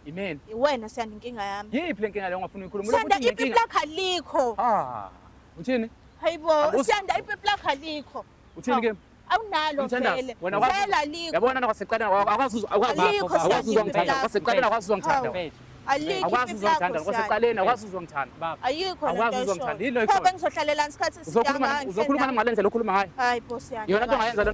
Imina. Iwena Siyanda inkinga yami. Yiphi le nkinga leyo ongafuni uyikhuluma? Siyanda ipipi lakho alikho. Ah, uthini? Hayibo, Siyanda ipipi lakho alikho. Uthini ke? Awunalo vele. Wena vele alikho. Yabona nakwaseqaleni akwazi akwazi uzongithanda. Kwaseqaleni akwazi uzongithanda. Alikho Akwazi uzongithanda kwaseqaleni akwazi uzongithanda. Ayikho Akwazi uzongithanda. Yini Pho bengizohlalelana isikhathi Uzokhuluma uzokhuluma ngale ndlela okhuluma ngayo. Hayi bo Siyanda. Yona into ongayenza lo.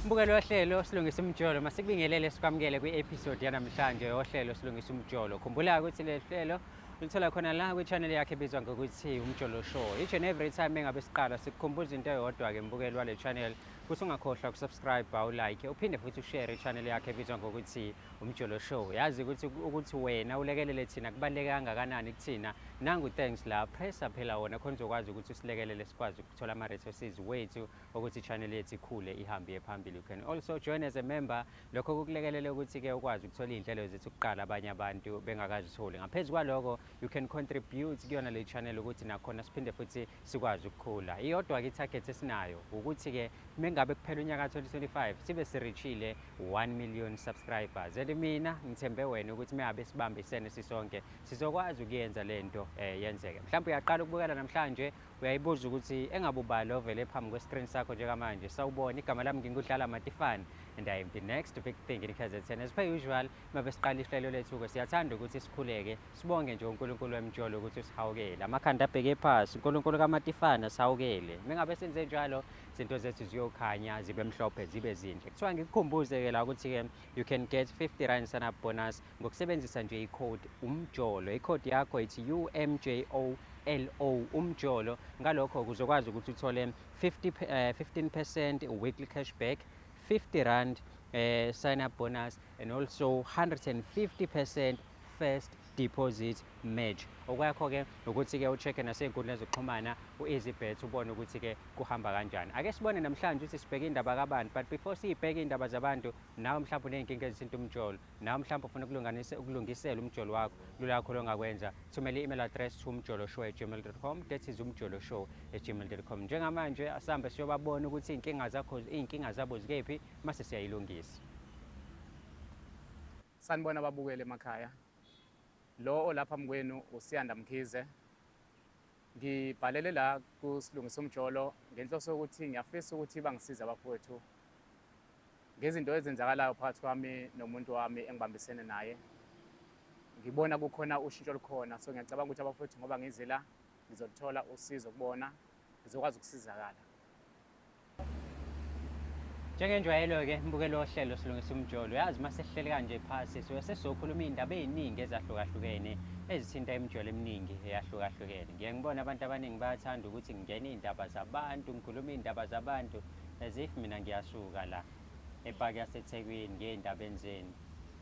Mbukelo wohlelo Silungisa Umjolo, masikubingelele sikwamukele kwi-episode yanamhlanje yohlelo Silungisa Umjolo. Khumbula ukuthi leli hlelo ulithola khona la kwi-channel yakhe ebizwa ngokuthi Umjolo Show. Each and every time engabe siqala sikukhumbuza into eyodwa-ke mbukeli wale channel ukuthi ungakhohlwa ukusubscribe, ulike, uphinde futhi ushare i-channel yakhe ebizwa ngokuthi Umjolo Show. Yazi ukuthi wena ulekelele thina kubaluleke kangakanani kuthina. Nangu thanks la pressa phela wona khona uzokwazi ukuthi usilekelele sikwazi ukuthola ama-resources wethu ukuthi i-channel yethu ikhule ihambe iye phambili. You can also join as a member, lokho kukulekelele ukuthi-ke ukwazi ukuthola iy'nhlelo zethu kuqala abanye abantu bengakazitholi. Ngaphezu kwaloko you can contribute kuyona le channel ukuthi nakhona siphinde futhi sikwazi ukukhula. Iyodwa-ke i-target esinayo ukuthi-ke mengabe kuphela unyaka 2025 sibe sirichile 1 million subscribers. And mina ngithembe wena ukuthi mengabe sibambisene sisonke sizokwazi ukuyenza lento yenzeke. Mhlawumbe uyaqala ukubukela namhlanje uyayibuza ukuthi engabe ubani ovele phambi kwe-screen sakho njengamanje. Sawubona, igama lami nginguDlala Matifane and I am the next big thing in KZN. As per usual, mabe siqala ihlelo lethu-ke siyathanda ukuthi sikhuleke sibonge nje uNkulunkulu wemjolo ukuthi usihawukele. Amakhanda abheke phasi, uNkulunkulu kaMatifane sihawukele. Mengabe senze njalo izinto zethu ziyokhanya zibe mhlophe zibe zinhle. Kuthiwa ngikukhumbuze-ke la ukuthi-ke you can get 50 rand sign up bonus ngokusebenzisa nje i-code umjolo. I-code yakho ithi UMJOLO umjolo. Ngalokho uzokwazi ukuthi uthole 15% weekly cashback, 50 rand sign up bonus and also 150% first deposit match. Okwakho-ke ukuthi-ke ucheck-e nasey'nkundleni zokuxhumana u-EasyBet ubone ukuthi-ke kuhamba kanjani. Ake sibone namhlanje ukuthi sibheke indaba kabani, but before siyibheke iy'ndaba zabantu, nawe mhlawumbe uney'nkinga ezithinta umjolo, nawe mhlawumbe ufuna ukulungisela umjolo wakho, lula kakhulu ongakwenza, thumela i-email address to umjoloshow@gmail.com, that is umjoloshow@gmail.com. Njengamanje asihambe siyobabona ukuthi iy'nkinga zakho, iy'nkinga zabo zikephi, mase siyayilungisa. Sanibona ababukeli emakhaya. Lo olapha mkwenu uSiyanda Mkhize. Ngibhalele la kuSilungisa Umjolo ngenhloso yokuthi ngiyafisa ukuthi bangisize abafowethu ngezinto ezenzakalayo phakathi kwami nomuntu wami engibambisene naye. Ngibona kukhona ushintsho olukhona, so ngiyacabanga ukuthi abafowethu ngoba ngize la ngizoluthola usizo kubona, ngizokwazi ukusizakala. Njengenjwayelo-ke mbukelo wohlelo Silungisa Umjolo, uyazi uma sesihleli kanje phasi suke sesizokhuluma iy'ndaba ey'ningi ezahlukahlukene ezithinta imijolo eminingi eyahlukahlukene. Ngiye ngibone abantu abaningi bayathanda ukuthi ngingene iy'ndaba zabantu, ngikhulume iy'ndaba zabantu as if mina ngiyasuka la epaki yaseThekwini ngiye ey'ndabeni zenu.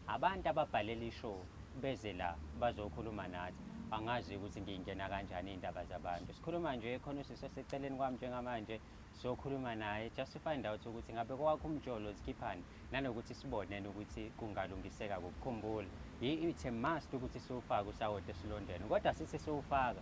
Abantu ababhalela ishow beze la bazokhuluma nathi, angazi ukuthi ngiyingena kanjani iy'ndaba zabantu. Sikhuluma nje khona usisi oseceleni kwami njengamanje, sokhuluma naye just to find out ukuthi ngabe kwakho umjolo zikhiphani, nanokuthi sibone ukuthi kungalungiseka kukukhumbula. It's a must ukuthi siwufake usawoti esilondeni, kodwa sithi siwufaka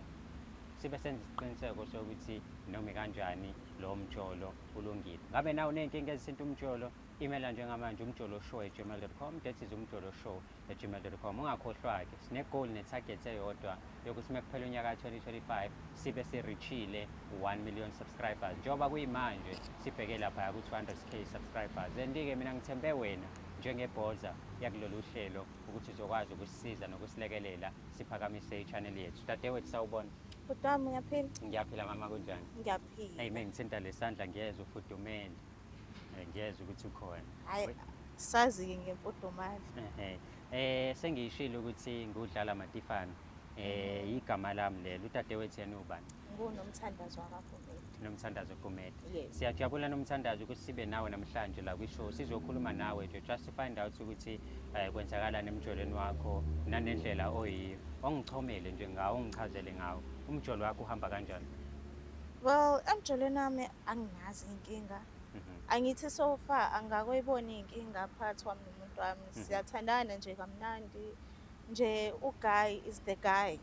sibe senza isiqiniseko sokuthi noma kanjani lo mjolo ulungile. Ngabe nawe uney'nkinga ezithinta umjolo, emaila njengamanje umjoloshow@gmail.com, that is umjoloshow@gmail.com. Ungakhohlwa-ke sine-goal ne-target eyodwa yokuthi uma kuphela unyaka ka-2025 sibe sirichile 1 million subscribers, njengoba kuyimanje sibheke laphaya ku-200k subscribers. And-ke mina ngithembe wena njengebhoza yakulolu hlelo ukuthi uzokwazi ukusisiza nokusilekelela siphakamise i-channel yethu. Dadewethu, sawubona. Bhuti wami uyaphila? Ngiyaphila mama, kunjani? Ngiyaphila. Eyi, mengithinta lesandla ngiyezwa ufudumele, ngiyezwa ukuthi ukhona. Hayi, sazi-ke ngemfudumalo. Sengiyishilo ukuthi nguDlala Matifane. Igama lami lelo. Udadewethu yena ubani? Ngunomthandazo wakaGumede. Nomthandazo Gumede. Yes. Siyajabula nomthandazo ukuthi sibe nawe namhlanje la kwi-show. Sizokhuluma nawe nje just to find out ukuthi kwenzakalani emjolweni wakho nanendlela oyiyo. Ongichomele nje ngawo, ongichazele ngawo. Umjolo wakho uhamba kanjani? Well, emjolweni wami anginazo iy'nkinga. Angithi so far angikakoyiboni iy'nkinga phakathi kwami nomuntu. nomuntu wami. Siyathandana nje kamnandi. Nje uguy is the guy.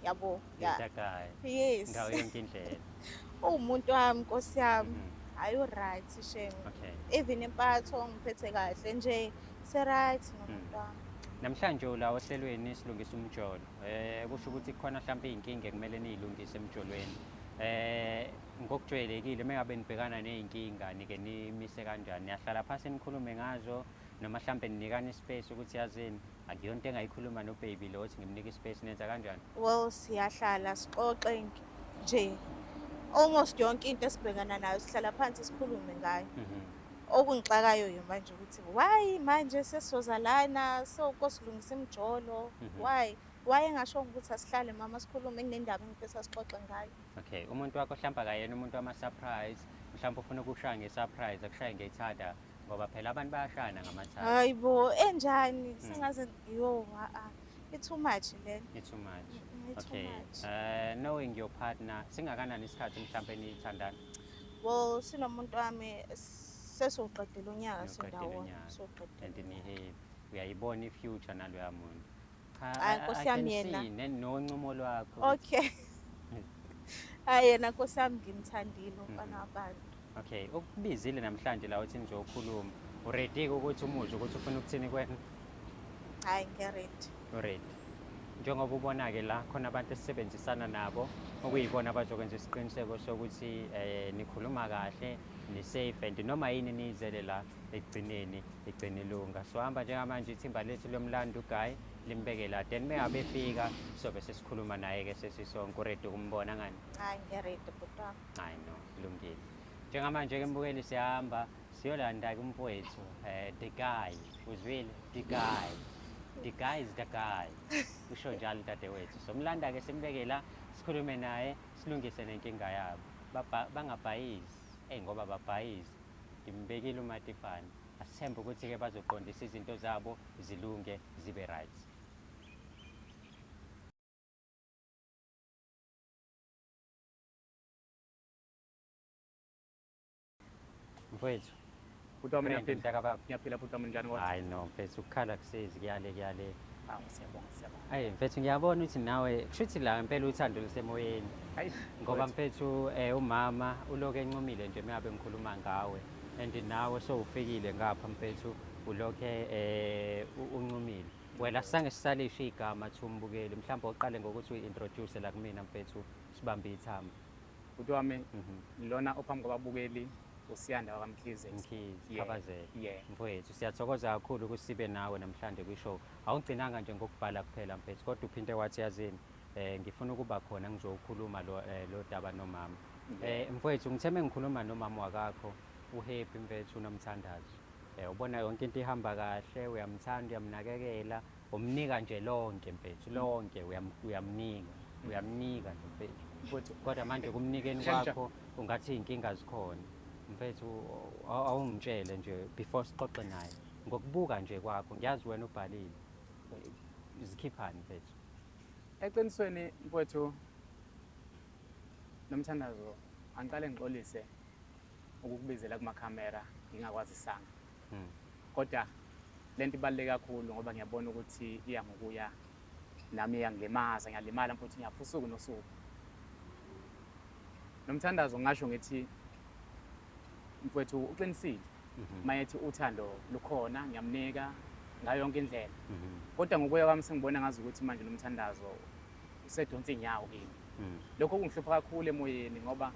Yabo. Yeah. The guy. Yes. Ngayo yonke indlela. Uwumuntu wami Nkosi yami. Hayi u-right shame. Okay. Even impatho ngiphethe kahle nje se-right nomuntu wami. Namhlanje ula ohlelweni Silungisa Umjolo. Kusho ukuthi kukhona mhlawumbe izinkinga ekumele nizilungise emjolweni. Ngokujwayelekile mengabe nibhekana nezinkinga nike nimise kanjani? Niyahlala phansi nikhulume ngazo noma mhlawumbe ninikana ispace ukuthi yazini akuyonto engayikhuluma no baby lo othi ngimnika ispace, nenza kanjani? Well, siyahlala sixoxe nje almost yonke into esibhekana nayo sihlala phansi sikhulume ngayo. Okungixakayo manje ukuthi why manje sesizoza lana sokosilungisa imijolo, why engashongo ukuthi asihlale mama sikhulume, kunendaba engifisa sixoxe ngayo. Okay, umuntu wakho mhlawumbe akayena umuntu wama-surprise, mhlawumbe ufuna ukushaya nge-surprise, akushaye ngethada, ngoba phela abantu bayashayana ngamathada. Hayi bo, enjani? Sengaze yo a it's too much lena. It's too much. It's too Okay. much. Knowing your partner, singakanani isikhathi mhlawumbe nithandana? Well, sinomuntu wami sesowuqedile unyaka Niyoqedela sindawonye, unyaka. sowuqedile And unyaka. ni-happy. Uyayibona i-future naloya muntu. Cha, Hhayi, Nkosi I yami can yena. see noncumo lwakho ukuthi Okay. Hhayi yena Nkosi yami ngimthandile umfana wabantu. Okay, ukubizile namhlanje la uthi nizokhuluma. Uready ukuthi umuzwe ukuthi ufuna ukuthini kuwena? Hhayi ngi-ready. Uready. Njengoba ubona-ke la khona abantu esisebenzisana nabo okuyibona abazokwenza isiqiniseko sokuthi nikhuluma kahle, ni-safe and noma yini niyizele la ekugcineni igcine ilunga. So hamba njengamanje ithimba lethu lomlando uGuy limbeke la, then mengabe efika sobe sesikhuluma naye-ke sesisonke. Uready ukumbona ngani? Hhayi ngi-ready bhuti wami. Hayi no, kulungile. Njengamanje-ke mbukeli siyahamba siyolanda-ke umfowethu, the guy, uzwile? The guy. The guy is the guy. Usho njalo dadewethu. Somlanda-ke simbeke la, sikhulume naye, silungise nenkinga yabo. Bangabhayizi. Eyi ngoba babhayizi. Ngimbekile uMatifane. Asithembe ukuthi-ke bazoqondisa izinto zabo zilunge zibe right. Mfowethu. Bhuti wami, Friend, ngiyaphila. mntakababa. Ngiyaphila bhuti wami, njani kodwa? Hayi no, mfethu ukukhala kusizi kuyale kuyale. Hawu, siyabonga, siyabonga. Hayi mfethu ngiyabona ukuthi nawe kushuthi la impela uthando lusemoyeni. Hayi, Ngoba mfethu. mfethu umama uloke encumile nje mengabe ngikhuluma ngawe and nawe sowufikile ngapha mfethu ulokhe uncumile. Wena sange sisalisho igama thi umbukeli, mhlawumbe uqale ngokuthi uyi-introduce la kumina mfethu sibambe ithamba. Bhuti wami, lona ophambi kwababukeli uSiyanda wakaMkhize. Mkhize, Yeah, Khabazela. yeah. Mfowethu, siyathokoza kakhulu ukuthi sibe nawe namhlanje kwi-show. Awugcinanga nje ngokubhala kuphela mfethu, kodwa uphinde wathi yazini, ngifuna ukuba khona ngizokhuluma lo daba nomama. Mfowethu, ngithe mengikhuluma nomama wakakho, uhappy mfethu unomthandazo. Ubona yonke into ihamba kahle, uyamthanda, uyamnakekela, umnika nje lonke mfethu, lonke uyamnika, uyamnika nje mfethu. Mfowethu, Kodwa manje kumnikeni Shentsha. kwakho ungathi iy'nkinga zikhona. Mfethu, awungitshele nje before sixoxe naye. Ngokubuka nje kwakho, ngiyazi wena ubhalile. Zikhiphani mfethu? Eqinisweni mfowethu, nomthandazo angiqale ngixolise ukukubizela kumakhamera ngingakwazisanga. Kodwa lento ibaluleke kakhulu ngoba ngiyabona ukuthi iya ngokuya nami iyangilimaza, ngiyalimala mfowethu, ngiyafa usuku nosuku. Nomthandazo ngisho ngithi mfowethu uqinisile. Mayethi uthando lukhona, ngiyamnika ngayo yonke indlela. Kodwa ngokuya kwami sengibona ngazi ukuthi manje nomthandazo usedonsa inyawo kimi. Lokho kungihlupha kakhulu emoyeni ngoba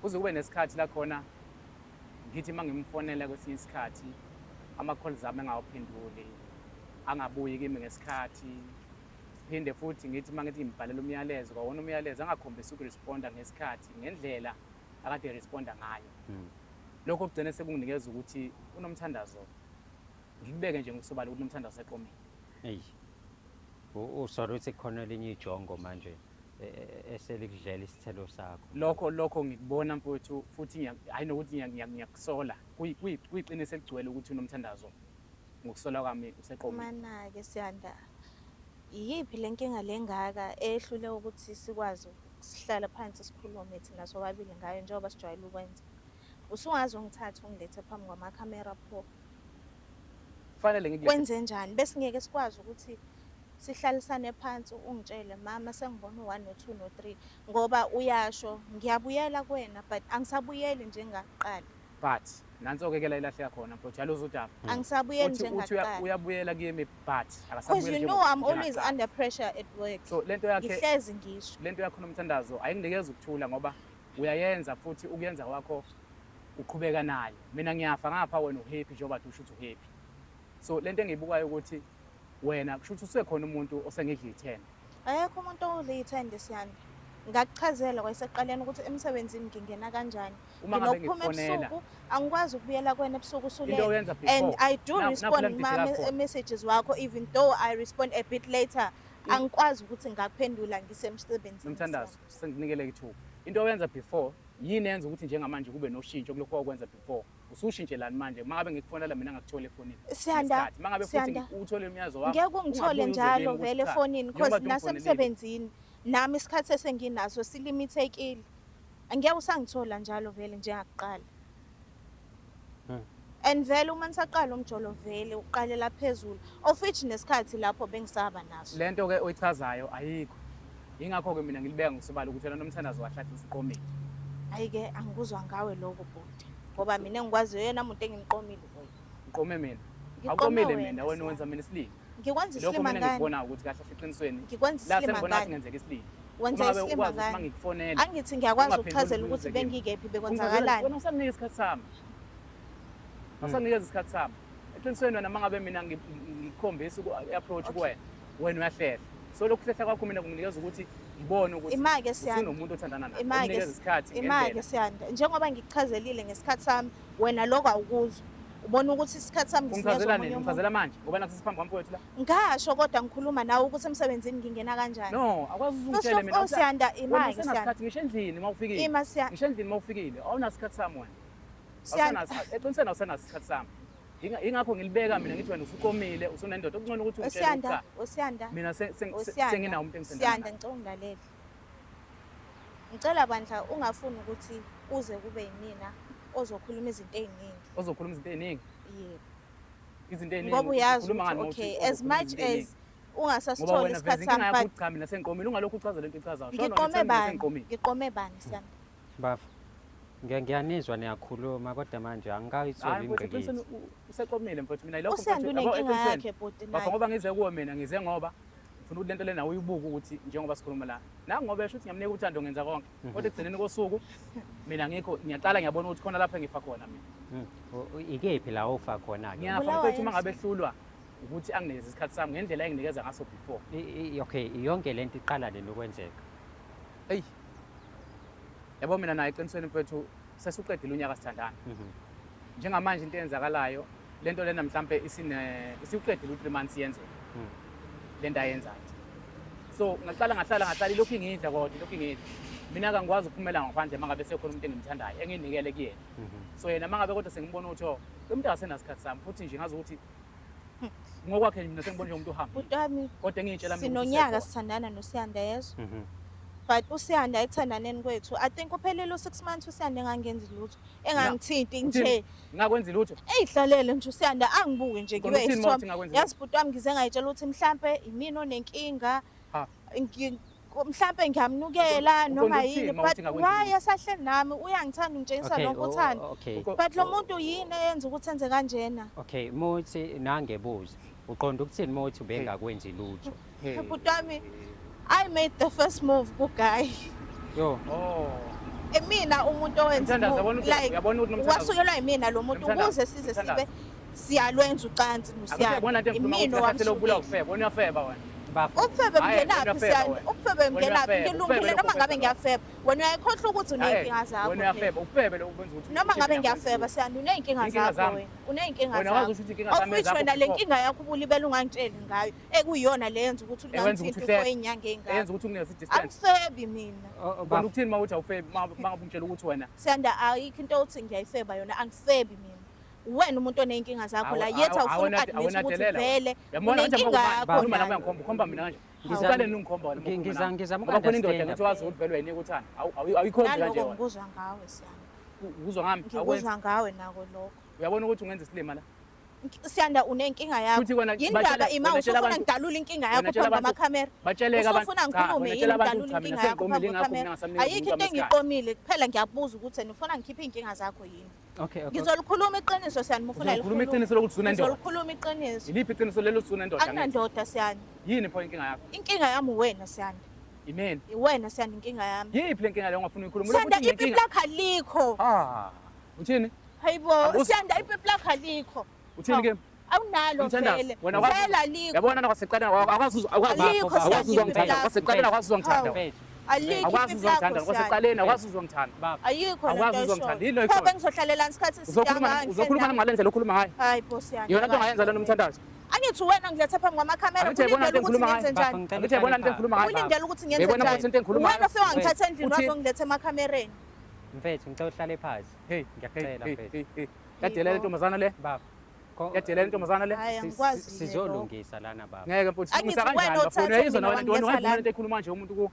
kuze kube nesikhathi la khona ngithi mangimfonela kwesinye isikhathi ama-calls ami engawaphenduli, angabuyi kimi ngesikhathi. Phinde futhi ngithi mangithi ngibhalela umyalezo, kwawona umyalezo angakhombisi ukuresponda ngesikhathi ngendlela akade responda ngayo. Lokho kugcine sekunginikeza ukuthi unomthandazo, ngikubeke nje ngokusobala ukuthi unomthandazo eqomile. Eyi. Usolo ukuthi kukhona elinye ijongo manje eselikudlela isithelo sakho. Lokho ngikubona mfowethu, futhi hayi nokuthi ngiyakusola. Kuyiqiniso eligcwele ukuthi unomthandazo ngokusola kwami useqomile. Mana-ke Siyanda, iyiphi le nkinga lengaka ehlule ukuthi sikwazi ukuhlala phansi sikhulume thina sobabili ngayo njengoba sijwayele ukwenza? Usungaze ungithathe ungilethe phambi kwamakhamera pho. Kufanele ngikulethe. Kwenze njani? Besingeke sikwazi ukuthi sihlalisane phansi ungitshele mama sengibona u-one no-two no-three, ngoba uyasho ngiyabuyela kuwena but angisabuyeli njengakuqala. But nanso-ke ke la ilahleka khona mfowethu, yaluzwa udaba. Angisabuyeli Uthi njengakuqala. Uyabuyela kimi but Because akasabuyeli you know I'm always njengakuqala. under pressure at work. So lento yakhe, Ngihlezi ngisho. lento yakho nomthandazo ayinginikeza ukuthula, ngoba uyayenza futhi ukuyenza kwakho uqhubeka nayo. Mina ngiyafa ngapha, wena uhappy njengoba usho ukuthi uhappy. So lento engiyibukayo ukuthi wena kusho ukuthi usekhona umuntu osengidla ithende. Akekho umuntu odla ithende, Siyanda. Ngakuchazela kwasekuqaleni ukuthi emsebenzini ngingena kanjani. Uma ngabe Nginokuphuma ngikufonela, ebusuku, angikwazi ukubuyela kuwena ebusuku into usulele. oyenza And before I do nakho la respond ngidideka khona. messages wakho, even though I respond a bit later. Angikwazi ukuthi ngakuphendula ngisemsebenzini. Nomthandazo, sengikunikele ithuba. Into oyenza before yini yenza ukuthi njengamanje kube noshintsho kulokhu wakwenza before? Usushintshelani manje? Uma ngabe ngikufonela mina ngakutholi efonini Siyanda, ngesikhathi. Uma ngabe futhi Siyanda. uthole umyazo wakho, Ngeke ungithole ungabuyi uze njalo kimi ukuthi vele cha, efonini, njengoba because kade ungifonelile. nasemsebenzini nami isikhathi esenginaso silimithekile. Angeke usangithola njalo vele njengakuqala. And vele uma nisaqala umjolo vele uqalela phezulu, of which nesikhathi lapho bengisaba naso. Lento ke oyichazayo ayikho. Yingakho ke mina ngilibeka ngokusobala ukuthi wena nomthandazo wahlathi usuqomile. Hhayi-ke angikuzwa ngawe lokho bhuti, ngoba mina engikwaziyo yena muntu engimqomile wena. Uqome mina. Ngiqome Awuqomile wena, mina, wena Siyanda. wenza mina isilima. Ngikwenza Lokho isilima mina ngani? ngikubonayo ukuthi kahle hle eqinisweni Ngikwenza la isilima sengibona ngathi ngani? ngenzeka isilima. Wenza Uma ngabe isilima ukwazi ukuthi uma ngani? ngikufonela Angithi ngiyakwazi ungaphenduli ukuchazela ubuze ukuthi kimi. bengikephi, Ungizwela- bekwenzakalani. Wena usanginika isikhathi sami. Awusanginikeza isikhathi sami. Eqinisweni wena uma ngabe mina ngikukhombisa i-approach kuwena, wena uyahlehla. So lokhu kuhlehla kwakho mina kunginikeza ukuthi ngibone ukuthi Ima-ke Siyanda. usunomuntu othandana naye. Ima-ke Umnikeza isikhathi Ima-ke ngendlela. Siyanda, njengoba ngikuchazelile ngesikhathi sami, wena lokho awukuzwa. Ubona ukuthi isikhathi sami ngisinikeza Ungichazela omunye nini? umuntu. Ungichazela manje ngoba nakho sisiphambi kwami mfowethu la. Ngasho kodwa ngikhuluma nawe ukuthi emsebenzini ngingena kanjani. No, akwazi First uzungitshele of mina. all Siyanda, Wena ima-ke Siyanda. usenasikhathi ngisho endlini uma ufikile. Ima Siyanda. Ngisho endlini uma ufikile, awunasikhathi sami wena. Siyanda. Eqinisweni awusenaso isikhathi sami. Ingakho ngilibeka mina ngithi wena usuqomile, usunendoda, okungcono ukuthi ungitshele ukuthi Siyanda, cha. uSiyanda. Mina Usiyanda, senginawo umuntu engithandana Siyanda, naye. ngicela ungilalele. Ngicela bandla ungafuni ukuthi kuze kube yimina ozokhuluma izinto ey'ningi. Ozokhuluma izinto ey'ningi. Yebo. Izinto ey'ningi. Ngoba uyazi Ukhuluma ukuthi ngani uma uthi okay, as ozokhuluma much izinto ey'ningi? as Ngoba ungasasitholi wena veze isikhathi inkinga sami yakho but ukuthi cha mina sengiqomile, ungalokhu uchaza lento oyichazayo. Shona ngiqome wena mina bani? sengiqomile. Ngiqome bani Siyanda? Bafo, ngiyanizwa niyakhuluma kodwa manje angikayitholi Hayi mfowethu, ingqikithi. eqinisweni useqomile mfowethu mina yilokho Usiyanda mfowethu, yabo, unenkinga eqinisweni, yakhe bhuti bafo naye. ngoba ngize kuwe mina ngize ngoba ngifuna ukuthi lento lena uyibuke ukuthi njengoba sikhuluma la. Nangu ngoba esho ukuthi ngiyamnika uthando ngenza konke. Kodwa ekugcineni kosuku mina ngikho ngiyaqala ngiyabona ukuthi khona lapho engifa khona mina. Ikephi la ofa khona-ke? Ngiyafa Ubulawa mfowethu uma yini? ngabe ehlulwa ukuthi anginikeze isikhathi sami ngendlela enginikeza ngaso before. Okay, yonke lento iqala nini ukwenzeka? Eyi. Yabo mina naye eqinisweni mfowethu sesuqedile unyaka sithandana. Njengamanje into eyenzakalayo lento lena mhlambe isiuqedile u3 months yenzeka. Lento ayenzayo. So ngaqala ngahlala ngahlala ilokhu ingidla kodwa ilokhu ingidla. Mina akangikwazi ukuphumela ngaphandle mangabe sekhona umuntu engimthandayo enginikele kuyena. So yena mangabe kodwa sengibona ukuthi oh lo muntu akasenasikhathi sami futhi nje ngazi ukuthi ngokwakhe mina sengibona nje umuntu ohambile. Bhuti wami Kodwa engiyitshela mina ukuthi sinonyaka usekhona. sithandana noSiyanda yezwa. But uSiyanda ekuthandaneni kwethu I think uphelile u6 months uSiyanda engangenzi lutho, engangithinti nje. Ngakwenzi lutho. Eyihlalele nje uSiyanda angibuke nje Uqonda ngibe ukuthini uma uthi isithombe. ngakwenzi Yazi bhuti wami ngize ngayitshela ukuthi mhlambe imina onenkinga. Ha. Mhlambe ngiyamnukela Uqonda noma ukuthini yini uma but uthi ngakwenzi why lutho? esahleli nami uyangithanda ungitshengisa Okay, lonke uthando. okay. But lo muntu yini eyenza ukuthi enze kanjena? Okay, muthi nangebuza. Uqonda ukuthini uma uthi ubengakwenzi lutho? Hey. Bhuti wami I made the first move ku-guy. Yo, Oh. Mina umuntu owenza Mthandazo, move, uyabona ukuthi like uyabona ukuthi nomthandazo. wasukelwa yimina lo muntu Nomthandazo, ukuze size nomthandazo. sibe siyalwenza ucansi Akuyabona noSiyanda. into engikhuluma Imina ukuthi kahle lokubulawa owamsukela. ukufeba, wena uyafeba wena. bafo. Ubufebe Hhayi, wena bungenaphi uyafeba Siyanda? wena. Ubufebe Wena bungenaphi? uyafeba, Ngilungile ubufebe noma lokhu ngabe okwenza ngiyafeba. Wena uyayikhohlwa ukuthi uney'nkinga Hhayi, zakho. Wena phela. uyafeba, ubufebe lokhu kwenza ukuthi Noma uthi ngabe mina ngiyafeba ngakwenzi Siyanda, uney'nkinga Iy'nkinga zakho zami. wena. Uney'nkinga Wena wazi zakho. ukuthi iy'nkinga Of zami which ezakho wena le before. nkinga yakho ubulibele ungangitsheli ngayo ekuyiyona le yenza ukuthi Ewenza ungangithinti ukuthi for uhleke. iy'nyanga ey'ngaka. Eyenza ukuthi unginike i-distance. Angifebi mina. Uqonda Bafo. ukuthini uma uthi awufebi, uma ngabe ungitshela ukuthi wena Siyanda ayikho into othi ngiyayifeba yona angifebi mina. Wena umuntu oney'nkinga zakho la yethu awufuni uku-admit ukuthi vele Uyabona manje unenkinga yakho ukhuluma nami nayo. uyangikhomba, ukhomba mina kanje. Ngiza- Uqale nini ungikhomba wena? uma ukhuluma nami? ngizama Ngoba khona indoda uku-understand. ngithi wazi ukuthi vele uyayinika uthando. Awuyikhombi kanje Naloko wena. ngikuzwa ngawe Siyanda. Ukuzwa ngami, awukwenzi. Ngikuzwa ngawe nako lokho. Uyabona ukuthi ungenza isilima la? Siyanda unenkinga yakho. Futhi wena Yini ndaba batshela- ima wena tshela usufuna abantu- ngidalule inkinga wena yakho tshela phambi abantu- kwamakhamera. Batsheleke abantu. Usufuna Cha, ngikhulume wena yini tshela abantu ngidalule ukuthi cha, mina inkinga yakho sengiqomile phambi ingakho mina kwekhamera. ngasamnikeza Ayikho umuntu into wamaskandi. engiyiqomile kuphela ngiyakubuza ukuthi wena ufuna ngikhiphe iy'nkinga zakho yini. Okay, okay. Ngizolikhuluma iqiniso Siyanda uma ufuna Uzolikhuluma likhulume. iqiniso lokuthi usunendoda. Ngizolikhuluma iqiniso. Iliphi iqiniso lelo ukuthi unendoda? Angithi? Akunandoda Siyanda. Yini pho inkinga yakho? Inkinga yami uwena Siyanda. Imeni. Iwena Siyanda inkinga yami. Yiphi le nkinga leyo ongafuni uyikhuluma? Siyanda Ulokhu uthi ipipi nginenkinga. lakho alikho. Ah. Uthini? Hayibo Akuzi- Siyanda ipipi lakho alikho. Uthini ke? Awunalo Umthandazo, vele. wena wakwazi- Vele alikho. Yabona nakwaseqaleni akwazi akwazi Alikho akwazi Siyanda uzongithanda. ipipi lakho. Kwaseqaleni akwazi uzongithanda. Mfethu, Alikho Akwazi ipipi lakho uzongithanda. Siyanda. Kwaseqaleni akwazi uzongithanda. baba. Ayikho lento Akwazi uzongithanda. Yini oyishoyo. Pho oyishoyo? bengizohlalelana isikhathi Uzokhuluma esingaka uzokhuluma nami ngale ndlela okhuluma ngayo. Hayi bo Siyanda. Yona into ongayenza lona umthandazo. Angithi wena ngiletha phambi kwamakhamera Angithi uyayibona ulindele into ukuthi engikhuluma ngenze ngayo? njani? Bafo, ngicela Angithi uyayibona into uhlale engikhuluma ngayo? phansi. Ulindele ukuthi ngenze Uyayibona njani? futhi into engikhuluma Wena ngayo? ufike wangithatha endlini Uthi- wazongiletha emakhamereni. Mfethu, ngicela uhlale phansi. Hey, Ngiyakucela, hey, mfethu. hey, hey. Yadelela intombazana le. Baba. Yadelela intombazana le. Hayi angikwazi. Sizolungisa lana baba. Ngeke mfuthu Angithi ulungisa wena kanjani bafuna othathe uyayizwa mina nawe lento wena wangiletha ungayivuma lana. lento ekhuluma nje umuntu ku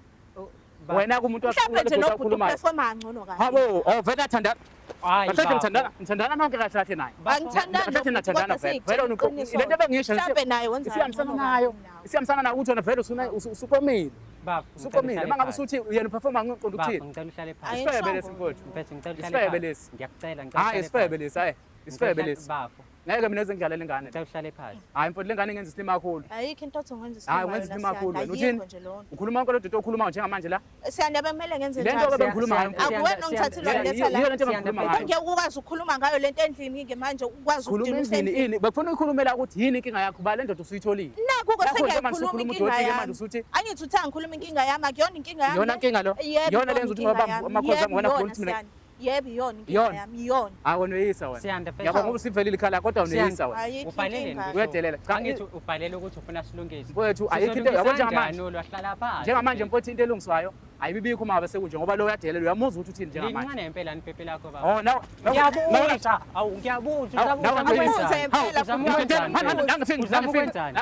Baba. wena kumuntu Mhlawumbe nje nobhuti okhulumayo. uperforma kangcono kabi. Habo, oh vele athandana. Hayi, Kahle baba. ngithandana, ngithandana nonke kahle kahle naye. Angithandani Kahle nobhuti, nathandana kodwa vele. Vele wena siyitshela lento ebengiyisho Mhlawumbe naye wenza isihambisana kangcono nayo. kabi kunawe. Isihambisana nayo ukuthi wena vele usuna usuqomile. Baba, ngicela Usuqomile. uhlale Uma ngabe phansi. usuthi yena uperforma ngiqonda Baba, ukuthini? ngicela uhlale phansi. Ayi, Isifebe Ngishongo. lesi mfowethu. Mfethu, ngicela uhlale Isifebe phansi. lesi. Ngiyakucela, ngicela Hayi uhlale isifebe phansi. lesi, hayi. Ngicela Isifebe uhlale- lesi. Bafo, Ngeke mina ngidlalela ingane. ngicela uhlale phansi. Hayi mfowethu lengane ingenza isilima kakhulu. Ayikho into othi ungenza Hayi isilima ungenza yona isilima kakhulu Siyanda. wena. Uthini? Ayikho nje leyo nto. Ukhuluma konke lo doti okhuluma njengamanje la. Siyanda bekumele ngenze Le nto njani? ke bengikhuluma ngayo mfowethu. Akuwena ongithathile wangiletha la. Yiyo lento engikhuluma ngayo. Ngeke ukwazi ukukhuluma ngayo lento endlini ke manje ukwazi Khuluma ukudina endlini usendlini. ini bekufuna uyikhulumela ukuthi yini inkinga yakho ba le ndoda usuyitholile. Nakho-ke Nakho nje manje sengiyayikhuluma usukhuluma inkinga udoti-ke manje yami. usuthi Angithi uthi angikhuluma inkinga yami akuyona inkinga yami. Iyona le? nkinga lo. Yebo, Iyona iyona lenza ukuthi inkinga ngibamba yami. amakhosi ami Yebo, wena iyona, khuluma ukuthi mina Siyanda. Yebo iyona inkinga Iyona. yami iyona. Hayi wena uyeyisa wena. Siyanda, mfethu. Ngiyabonga ngoba usivelile ikhala kodwa uneyisa wena. Ayikho Ubhaleleni inkinga. kusho? Uyadelela. Cha, Angithi ubhalele ukuthi ufuna silungise. Mfowethu, ayikho into- yabo Sizolungisa njengamanje. kanjani Wahlala phansi. Njengamanje mfowethu into elungiswayo ayibibikho uma ngabe sekunje ngoba lo uyadelela uyamuzwa ukuthi uthini njengamanje. Lincane impela nipepe lakho baba. Oh naw Ngiyabuza. Awu ngiyabuza. Hawu, Uzabuza nawe ukwenzani? Ubuze impela, Uzama futhi. ukwenzani? Uzama ukwenzani?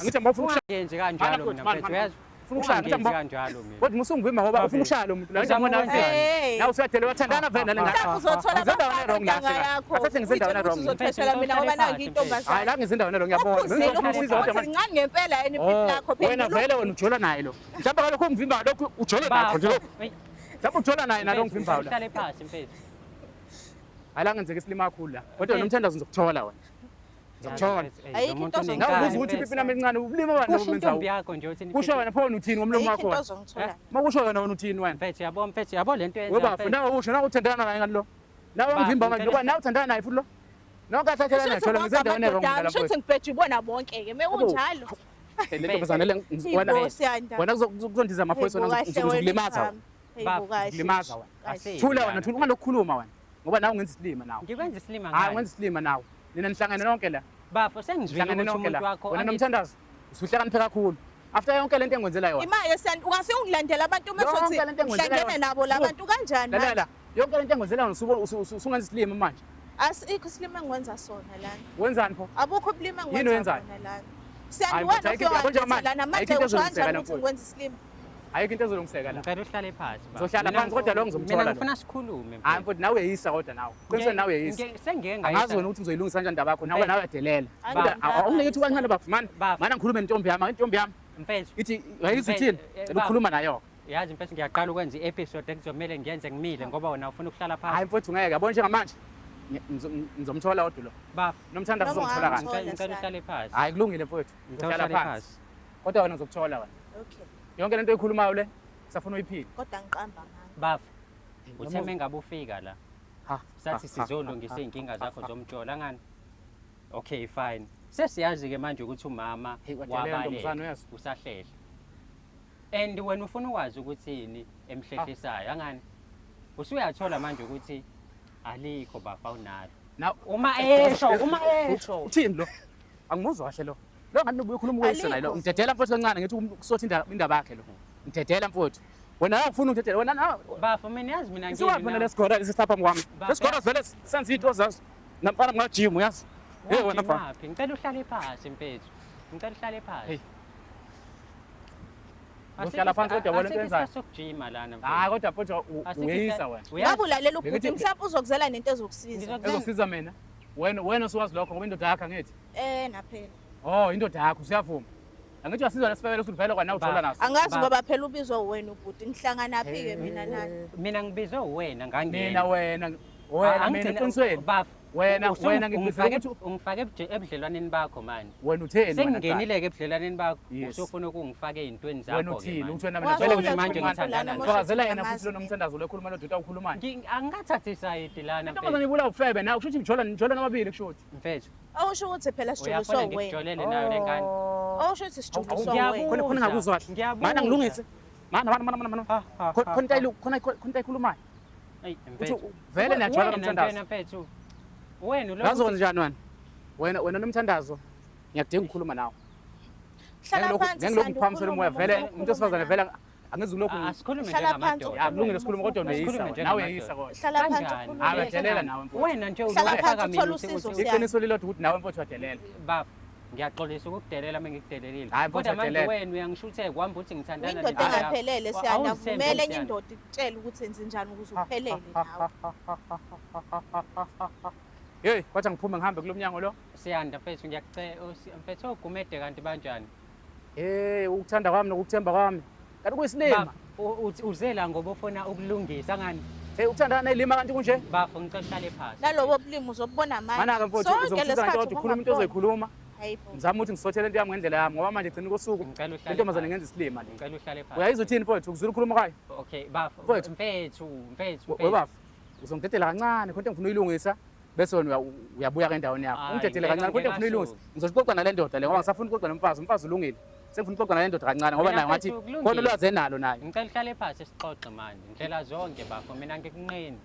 Ngithi mawufuna ukushaya. Ungenzi kanjalo mina mfethu uyazi. Ufuna ukushaya ngithi Ungenzi kanjalo mina. Kodwa musungivimba ngoba ufuna ukushaya lo muntu. La Uzama ngibona ukwenzani? Hey. Nawe usuyadelela wathandana vele nale ngane. Mhlawumbe uzothola Ngisendaweni abafana wrong la, ontanga Sika. yakho. Kahle ngisendaweni Uyitshela wrong. ukuthi uzothweshela mina ngoba nangi Hayi intombazane. la ngisendaweni wrong ngiyabona. Uphuzile Ngizofuna usizo ukuthi kodwa manje. lincane ngempela yini ipipi Oh, lakho. wena Phendula vele wena ujola naye lo. Mhlawumbe kalokhu ungivimba lokhu ujole nakho nje. Bafo. Eyi, Mhlawumbe ujola naye nalo mfethu, ungivimbayo la. Uhlale phansi mfethu. Hayi la ngenzeka isilima kakhulu la. Kodwa nomthandazo ngizokuthola wena. Ngizokuthola. Ayikho into Nawe Ngani, ubuza ukuthi ipipi nami elincane ubulima bani Kusho obenza. intombi yakho nje uthi Kusho wena pho wena uthini ngomlomo Ayikho wakho into wena? ozongithola. Makusho wena wena uthini wena? Mfethu yabo mfethu yabo lento We bafo nawe usho nawe uthandana naye ngani lo? Nawe Bafo, ungivimba manje ngicela- ngoba nawe uthandana naye futhi lo. Nawe kahle kahle naye thola ngisendaweni wrong la Shuthi mfowethu. ngibheja ibona bonke-ke mekunjalo. Le ntombazane le wena Hayibo Siyanda. wena kuzondiza amaphoyisa Hayibo, wena kahle wena ngizokulimaza wena. mfana. Hayibo, Bafo, kahle. Ngikulimaza wena. Kahle. Thula wena thula ungalokukhuluma wena. Ngoba nawe ungenza isilima nawe. Ngikwenza isilima Hayi ngani? ungenza isilima nawe. Nina nihlangene nonke la. Bafo sengizwile Nihlangene ukuthi nonke umuntu la. wakho Wena angithi- nomthandazo usuhlakaniphe kakhulu. After yonke lento engikwenzela yona. Imali Siyanda ungafike ungilandela abantu uma Yonke sothi lento engikwenzela ngihlangene yona. nabo la bantu kanjani manje? Lalela, yonke lento engikwenzela yona usungenza isilima manje. Asikho isilima engikwenza sona lana. Wenzani pho? Abukho ubulima Yini engikwenza oyenzayo? sona lana. Siyanda Hayi, wena mfethu, ufike ayikho into- yabo wangiletha lana njengamanje, manje ayikho into usho ezolungiseka kanjani la ukuthi mfowethu. ngikwenza isilima? Ayikho into ezolungiseka la. Ngicela uhlale phansi baba. Ngizohlala Mina phansi kodwa lo ngizomthola Mina lo. ngifuna sikhulume. Hayi mfowethu nawe uyeyisa kodwa nawe. Qinisweni nawe uyeyisa. Sengike Angazi wena ukuthi ngizoyilungisa kanjani indaba yakho nawe nawe uyadelela. Baba. Kodwa awunike ithuba kancane bafo mani. Baba. Mana ngikhulume nentombi yami, intombi yami Mfethu. ithi ayizwa Mfethu, uthini? baba. Ukukhuluma nayo. Yazi mfethu ngiyaqala ukwenza i-episode ekuzomele ngiyenze ngimile ngoba wena ufuna ukuhlala Hayi phansi. mfowethu ngeke yabona njengamanje. Ngizomthola kodwa lo. Bafo, Nomthandazo Noma uzongithola kahle. ungangithola. ngicela uhlale phansi. Hayi kulungile mfowethu. Ngicela Ngizohlala uhlale phansi. phansi. Kodwa wena ngizokuthola wena. Okay. Yonke lento oyikhulumayo le usafuna uyiphile. Kodwa ngiqamba manga. Bafo, uthe mengabe ufika la Ha. sathi sizolungisa iy'nkinga zakho zomjolo angani? Okay fine. Sesiyazi-ke manje ukuthi umama Hey, wadelela ntombazane, wabaleka uyezwa? usahlehla. And wena ufuna ukwazi ukuthi yini emhlehlisayo angani? Usuyathola manje ukuthi alikho bafa unalo. Now Uma esho, uma esho. uthini lo? Angimuzwa kahle lo. Lo ngathi ubuye ukhuluma ukuyisa naye lo. Alikho. Ngidedela mfowethu kancane ngithi kusothi indaba yakhe lo. Ngidedela mfowethu. Wena awufuni ukudedela wena nawe. Bafo mina yazi mina Isiwaphi mina lesigora lesisapha kwami. Baba. Lesigora vele senza into zazo. Namfana ngajim uyazi. Hey wena mfana. Wajimaphi? Ngicela uhlale phansi mfethu. Ngicela uhlale phansi. Hey. Uzohlala phansi kodwa yabona into Asikho oyenzayo. sokujima lana mfethu. Hayi kodwa mfowethu Asikho uyeyisa wena. Uyazi- Ngabe ulalela ubhuti Bengithi- mhlawumbe uzokuzela nento ezokusiza. Ngizokuzela- Ezosiza mina. Wena usuwazi lokho ngoba indoda yakho angithi? Eh naphela. Oh, indoda yakho usuyavuma. Angithi uyasizwa lesifebele usuvele kwanawe uthola naso. Angazi ngoba phela ubizwa wena ubhuti ngihlangana phi ke mina nani. Mina ngibizwe wena ngangena. Mina wena wena mina eqinisweni. Baf. Wena ngikubizela ukuthi ungifake ebudlelwaneni bakho manje. Wena utheni wena? Sengingenile ke ebudlelwaneni bakho usufuna ukungifaka ezintweni zakho ke. Wena uthini? Uthi wena mina vele manje ngithandana. Fakazela yena futhi lo nomthandazo lo ekhuluma lo doda ukhulumayo. Angingathathi isayidi lana. Intombazane ibula ufebe nawe kusho ukuthi ngijola nijola nababili kusho ukuthi. Mfethu. Awusho ukuthi phela sijoliswa Uyafuna wena. ngikujolele nayo le ngane. Awusho ukuthi sijoliswa wena. Khona ngakuzwa kahle. Ngiyabuza. Mana ngilungise. Mana mana mana mana. Ha, ha, Khona ha, khona into khona khona into ayikhulumayo. Eyi, Uthi mfethu. vele niyajola Wena nomthandazo. wena mfethu. Wena lo Yazi njani wena? Wena nomthandazo ngiyakudinga ukukhuluma nawe. Hlala phansi Ngeke lokhu Sandi, ngiphamisele umoya ukhulume, vele ufuna umuntu wesifazane ukukhuluma vele angizukulokhu Asikhulume Hlala phansi njengamadoda. ya kulungile sikhulume kodwa Asikhulume uyeyisa wena. Nawe uyeyisa kodwa. Hlala phansi Kanjani? ukhulume. Hayi uyadelela nawe mfowethu. Wena nje Hlala ulokhu phansi ufaka mina uthole uthi- usizo, uthi- Siyanda. Iqiniso lilodwa ukuthi nawe mfowethu uyadelela. Baba, ngiyaxolisa ukukudelela uma ngikudelelile. Hayi, mfowethu, Kodwa manje uyadelela. wena uyangishuthe kuhamba uthi ngithandana Indoda nendoda yakho. engaphelele Siyanda, Awuzithembi vumela enye Siyanda. indoda ikutshele ukuthi enze njani ukuze uphelele nawe. Hey, kwathi ngiphume ngihambe kulo mnyango lo. Siyanda mfethu ngiyakucela mfethu ogumede kanti banjani? Hey, ukuthanda kwami nokukuthemba kwami. Kanti kuyisilima. Baba, uze la ngoba ufuna ukulungisa ngani? Hey, ukuthandana nelima kanti kunje? Bafo ngicela uhlale phansi. Nalobo bulimi uzobubona manje. Mana-ke mfowethu Sonke uzongisiza lesikhathi ngento kodwa ukhuluma into ubungakuboni. ozoyikhuluma. Hayi bo. Ngizama ukuthi ngisothele into yami ngendlela yami ngoba manje gcina kosuku Ngicela uhlale le ntombazane phansi. ngenza isilima le. Ngicela uhlale phansi. Uyayizwa uthini mfowethu? Ukuzwile ukhuluma kwayo? Okay, bafo. Mfowethu. Mfethu, mfethu. We bafo, uzongidedela kancane khona into engifuna uyilungisa bese wena uyabuya ke endaweni yakho. Hayi, Ungidedele kancane khona into engifuna uyilungisa. ngeke Ngizoxoxa nale ndoda le ngoba ngisafuna ukuxoxa nomfazi. Umfazi ulungile. Sengifuna ukuxoxa nale ndoda kancane ngoba Mina naye ngathi mfethu, kulungile. khona ulwazi enalo naye. Ngicela uhlale phansi sixoxe manje. Ndlela zonke bafo mina ngikunqeni.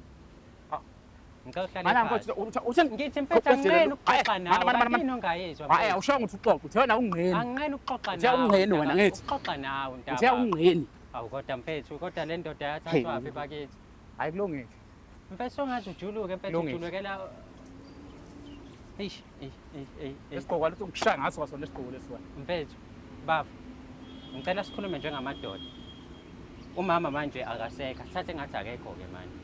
Ah. Ngicela uhlale Mana phansi. mfowethu utheni? Ngithi mfethu anginqeni ukuxoxa nawe. Kanti yini ongayizwa? Hayi, mfethu? awushongo ukuthi uxoxe. Uthe wena awungqeni. Anginqeni ukuxoxa Uthe nawe. awungqeni wena, mntaka- ngithi. Ukuxoxa nawe Uthe mntaka. awungqeni. Awu kodwa mfethu, kodwa le ndoda yathathwa phi bakithi? Hayi kulungile. Mfethu ongathi ujuluke mfethu Kulungile. ujulukela. Eish, eish, eish, eish, eish. Isigqoko leso ngikushaya ngaso kwasona isigqoko lesi wena. Mfethu, bafo. Ngicela sikhulume njengamadoda. Umama manje akasekho, sithathe ngathi akekho ke manje.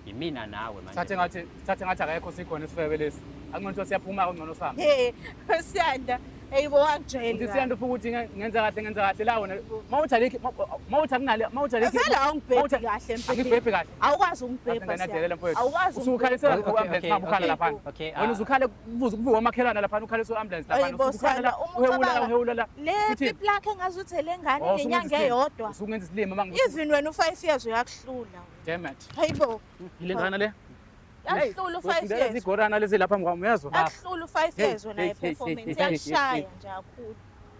Yimina nawe manje. Thathe ngathi akekho sikhona isifebe lesi. Akungcono ukuthi siyaphuma kungcono sihambe. Hey, Siyanda, eyibo wangijwayela. Uthi Siyanda ufuna ukuthi ngenza kahle ngenza kahle la wena. Mawuthi alikho mawuthi akunale mawuthi alikho. Vele awungibhebhi Mawuthi- kahle mfethu. Angibhebhi kahle. Awukwazi ukungibhebha Ngadelela mfowethu. Awukwazi Usukhalisela Okay, ku-ambulance okay, mama ukhala okay, laphana. okay, Wena uzukhale kuvuze kuvuke omakhelwane laphana ukhaliswe i-ambulance laphana. Hayibo, Usukhala la Siyanda, uma uhewula ucabanga- uhewula la. Le Uthini? pipi lakhe engazuthi le ngane Oh, nenyanga eyodwa. Usukungenza isilima mama. Even wena u-5 years uyakuhlula. Damn it. Hayibo, Yile ngane le. yakuhlula u-5 Hey, years. Izigorana lezi lapha mkwami uyezwa? Yakuhlula u-5 Hey, years wena hey, hey, ye-performance. hey, hey, hey, Yakushaya hey. nje kakhulu.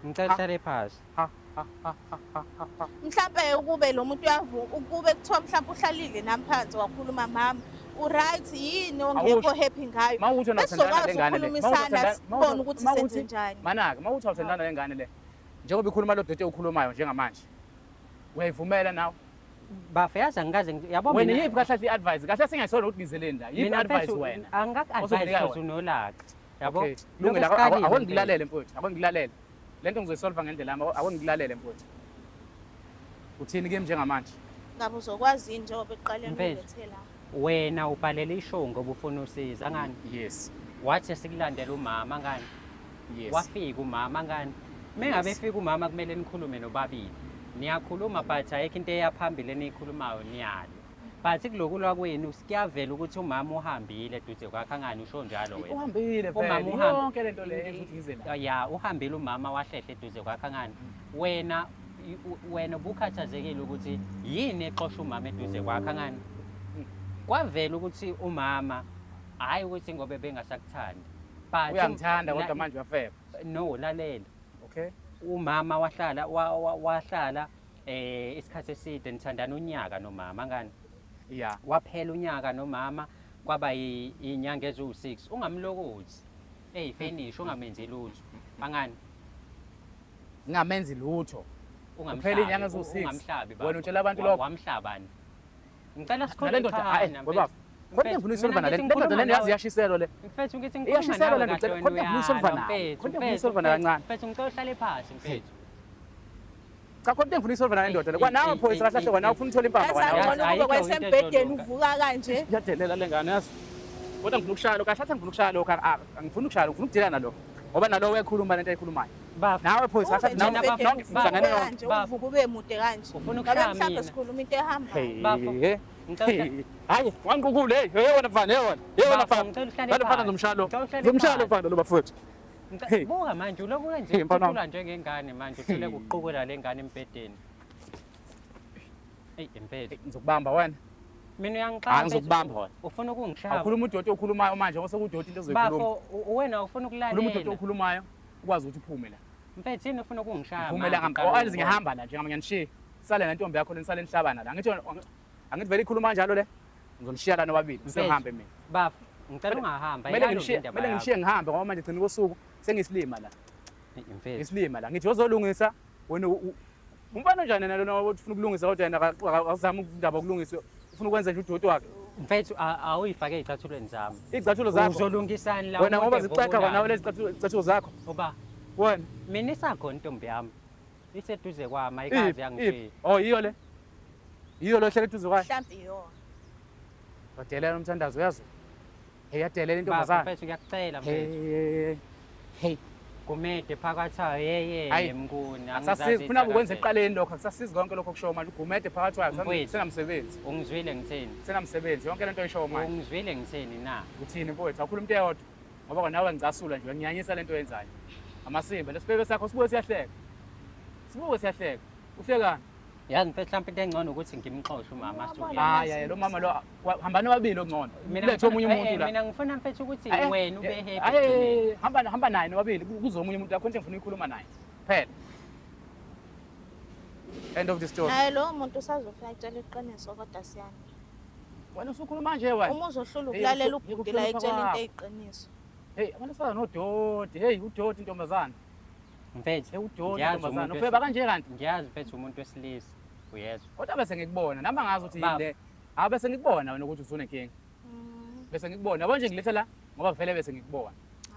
Ngicela uhlale phansi. Ha ha ha ha ha ha. Mhlambe ukube lo muntu uyavuka, ukube kuthiwa mhlambe uhlalile nami phansi wakhuluma mama, u-right yini ongekho Awusho. happy ngayo. Mawuthi wena uthandana Besizokwazi le ngane le. ukukhulumisana sibone ukuthi senze njani. Mana-ke mawuthi awuthandana le ngane le. Njengoba ikhuluma lo doti okhulumayo njengamanje. Uyayivumela nawe? Bafo yazi angikaze yabo Wena mina. yiphi kahle kahle i-advice? Kahle singayisola ukuthi ngizeleni la. Yiphi Mina i-advice mfethu wena? angikaku-advise Ozokunika because wena. unolaka. Yabo? Okay. Lungile Lokhu esikalile ake mfethu. ngikulalele mfowethu. Ake ngikulalele. Le nto ngizoyisolva ngendlela yami. Ake ngikulalele mfowethu. Uthini kimi njengamanje? Ngabe uzokwazi yini njengoba ekuqaleni Mfethu. ulethe la. Wena ubhalele ishow ngoba ufuna usizo angani? Yes. Wathi sikulandela umama angani? Yes. Wafika umama angani? Mengabe Yes. efika umama kumele nikhulume nobabili. Niyakhuluma but ayikho into eyaphambili eniyikhulumayo niyalo. But kulokulwa kwenu kuyavela ukuthi umama uhambile eduze kwakhe angani usho njalo wena. Uhambile Umama vele. uhambe. Yonke lento le yenza ukuthi ngize la. Ya, uhambile umama wahlehle eduze kwakhe angani. Wena wena ubukhathazekile ukuthi yini exosha umama eduze kwakhe angani. Kwavela ukuthi umama hayi ukuthi ngoba bengasakuthandi. But Uyangithanda kodwa manje uyafeba. No, lalela. Okay? Umama wahlala wahlala isikhathi eside nithandana unyaka nomama ngani. Yeah. Waphela unyaka nomama kwaba inyanga eziwu-6 ungamlokothi. Hey finish ungamenzi lutho. Angani? Ngingamenzi lutho. Ungamhlabi. Kuphela inyanga eziwu-6. Ungamhlabi baba. Wena utshela abantu lokho? Wamhlabani. Ngicela sikhulume Nale ndoda hayi webaba. Khona into engifuna uyisolva nale. Le ndoda lena yazi iyashiselwa le. Mfethu ngithi ngikhuluma Iyashiselwa nawe le ndoda. kahle Khona wena into engifuna uyisolva uyalwa, nayo. mfethu, Khona into engifuna mfethu, uyisolva nayo kancane. Mfethu ngicela uhlale phansi mfethu. Cha khona into engifuna uyisolva nayo ndoda le. Kwanawe phoyisa kahle kahle wena ufuna uthola impama Yazi kwanawe. angcono Ayikho kube into kwasembhedeni ezolunga. uvuka kanje. Iyadelela le ngane yazi. Kodwa ngifuna ukushaya lokho, asathi ngifuna ukushaya lokho, angifuni ukushaya lokho, ngifuna ukudila nalokho. Ngoba nalowo uyakhuluma lento ayikhulumayo. Bafo. Nawe phoyisa, asathi Ube nawe nje bafo, umbhede nonke nihlangene uvuke nonke. kanje, Bafo. uvuke ube mude kanje. Ufuna Ngabe ukushaya mhlawumbe mina. sikhuluma into ehambayo. Bafo. Hey, Ngicela hey. Hayi, wangiqukule, hey, hey wena mfana, hey wena. Hey wena Bafo, mfana. ngicela uhlale Lalo mfana phansi. ngizomshaya lo. Ngicela uhlale Ngizomshaya lo phansi. mfana lo bafowethu. Hey. Buka manje ulokhu kanje Hey, mfana wami. ucula njengengane manje uhluleka ukuqukula le ngane embhedeni. Eyi mfethu. Ngizokubamba wena. Mina uyangixaka. Hayi, ngizokubamba wena. Ufuna ukungishaya. Awukhuluma udoti okhulumayo manje ngoba sekudoti into ozoyikhuluma. Bafo, wena ufuna Khuluma udoti ukulalela. okhulumayo ukwazi ukuthi uphume la. Mfethu yini ufuna ukungishaya Uphume la manje? ngihamba. Uqala Oh, alizi ukungibona. ngihamba la njengoba ngiyanishiya. Sale nentombi yakho lenisale nihlabana la. Angithi angithi vele ikhuluma kanjalo le. Ngizonishiya la nobabili. Mfethu. Sengihambe mina. Bafo, ngicela ungahamba. Kumele ayilungi ngishiye, indaba kumele yakho. ngishiye ngihambe ngoba manje gcina kosuku sengiyisilima la. Eyi, Mfethu. Ngisilima la. Ngithi ozolungisa wena umfana onjani yena lona ufuna ukulungisa kodwa yena akazami indaba yokulungisa. Ufuna ukwenza nje udoti wakhe. Mfethu awuyifake ey'cathulweni zami. Izicathulo zakho. Uzolungisani la Wena umuntu ngoba zixexa evukulayo? kwanawe lezi zicathulo zakho. Uba Wena. mina isakhona intombi yami. Iseduze kwami ayikaze Iphi? yangishiya. Iphi? Oh, yiyo le. Yiyo lo hlele eduze kwayo. Mhlawumbe iyona. Wadelela umthandazo uyazi. Hey, yadelela Bafo intombazana. mfethu ngiyakucela mfethu. Hey. Hey, Gumede phakathi ayo yeye Hayi, mnguni. akusasizi funa ukwenza ekuqaleni lokho, akusasizi konke lokho okushoyo manje ugumede phakathi kwayo, Mfowethu. senamsebenzi. Ungizwile ngithini? Senamsebenzi yonke lento oyishoyo manje. Ungizwile ngithini na? Uthini mfowethu? Awukhuluma into eyodwa. Ngoba kwanawe ngicasula nje, uyanginyanyisa lento oyenzayo. Amasimba, lesifebe sakho sibuke siyahleka. Sibuke siyahleka. Uhlekani? Yazi mfethu mhlawumbe into engcono ukuthi ngimxoshe umama asuke. Uyabona. Hayi, hayi, lo mama lo hambani nobabili okungcono. Mina Lethe omunye umuntu la. Mina ngifuna mfethu ukuthi Eh, wena ube eh, happy. hayi, ekugcineni. hayi, hamba hamba naye nobabili kuze omunye umuntu la khona engifuna ukukhuluma naye. Phela. End of the story. Naye lowo muntu usazofika akutshela iqiniso kodwa siyani. Wena usukhuluma nje wena. Uma uzohlula Hey, ukulalela ngikuhlupha ubhuti la etshela into kwakho. eyiqiniso. Hey, abantu abafana nodoti. Hey, udoti intombazana. Mfethu, Hey, udoti ngiyazi intombazana. umuntu Ufeba kanje kanti. Ngiyazi mfethu umuntu wesilisa. Uyezwa. Kodwa bese ngikubona, nami angazi ukuthi yini Baba. le. Hayi bese ngikubona wena ukuthi usunenkinga. Bese ngikubona. Yabo nje ngilethe la ngoba vele bese ngikubona.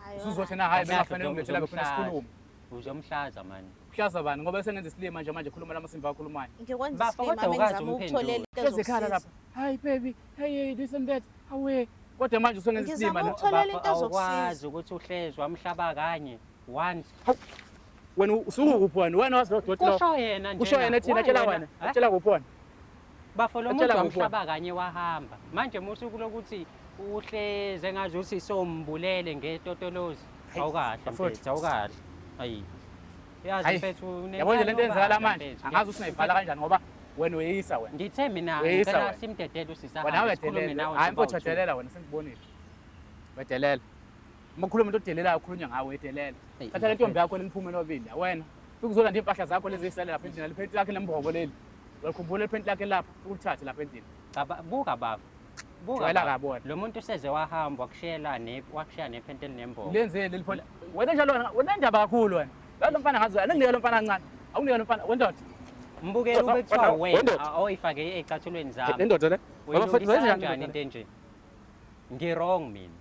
Hayi. Usuzothi na hayi Kahle, bengafanele ngilethe la befuna uzomhlaza. sikhulume. Uzomhlaza mani. Kuhlaza bani ngoba sengenza isilima nje manje khuluma lamasimba akhulumayo. Ngikwenza Bafo, isilima kodwa awukaze mengizama ukutholela into Hlezi ekhala ezokusiza. lapha. Hayi baby, hey hey this and that. Awe. Kodwa manje usengenza isilima Ngizama la. ukutholela into Bafo, ezokusiza. awukwazi ukuthi uhlezi wamhlaba kanye once. Wena usukuphi wena? Wena wazi lo doti lo. Kusho yena nje. Kusho yena thina tshela wena. Eh? Tshela kuphi wena? Bafo lo Atshela muntu kuphi wena? wamhlaba kanye wahamba. Manje musuku lokuthi uhleze ngazi ukuthi sombulele ngetotolozi. Hayi, Awukahle bafowethu. mfethu, awukahle. Ayi. Yazi Hayi, mfethu unenkani Yabo nje lento eyenzakala obala, manje. mfethu. Angazi ukuthi singayibhala kanjani ngoba wena uyeyisa wena. Ngithe mina Uyeyisa ngicela wena. simdedele Wena usisahamba sikhulume uyadelela. nawe. Hayi mfowethu sibawu-two. uyadelela wena sengikubonile. Uyadelela. Uma kukhuluma into odelelayo ukhulunywa ngawe uyadelela. Eyi, Thatha le ntombi yakho leniphume nobabili la wena. Fika uzolanda iy'mpahla zakho lezi ey'sale lapha endlini, leli lakhe lembobo leli. Uyakhumbula leli lakhe lapha, fika ulithathe lapha endlini. Caba buka baba. Buka. Jwayela baba. kabi wena. Lo muntu useze wahamba wakushiyela ne wakushiya nephenti elinembobo. Lenzeni leli phone. Wena njalo wena unendaba kakhulu wena. Lo mfana ngazi anginike lo mfana kancane. Awunike lo mfana wendoda. Mbukeli ube kuthiwa Wena- wena wendoda. oyifake ecathulweni zami. Le ndoda le. Ngoba futhi Uyilungisa wenza kanjani into enje? Ngi-wrong mina.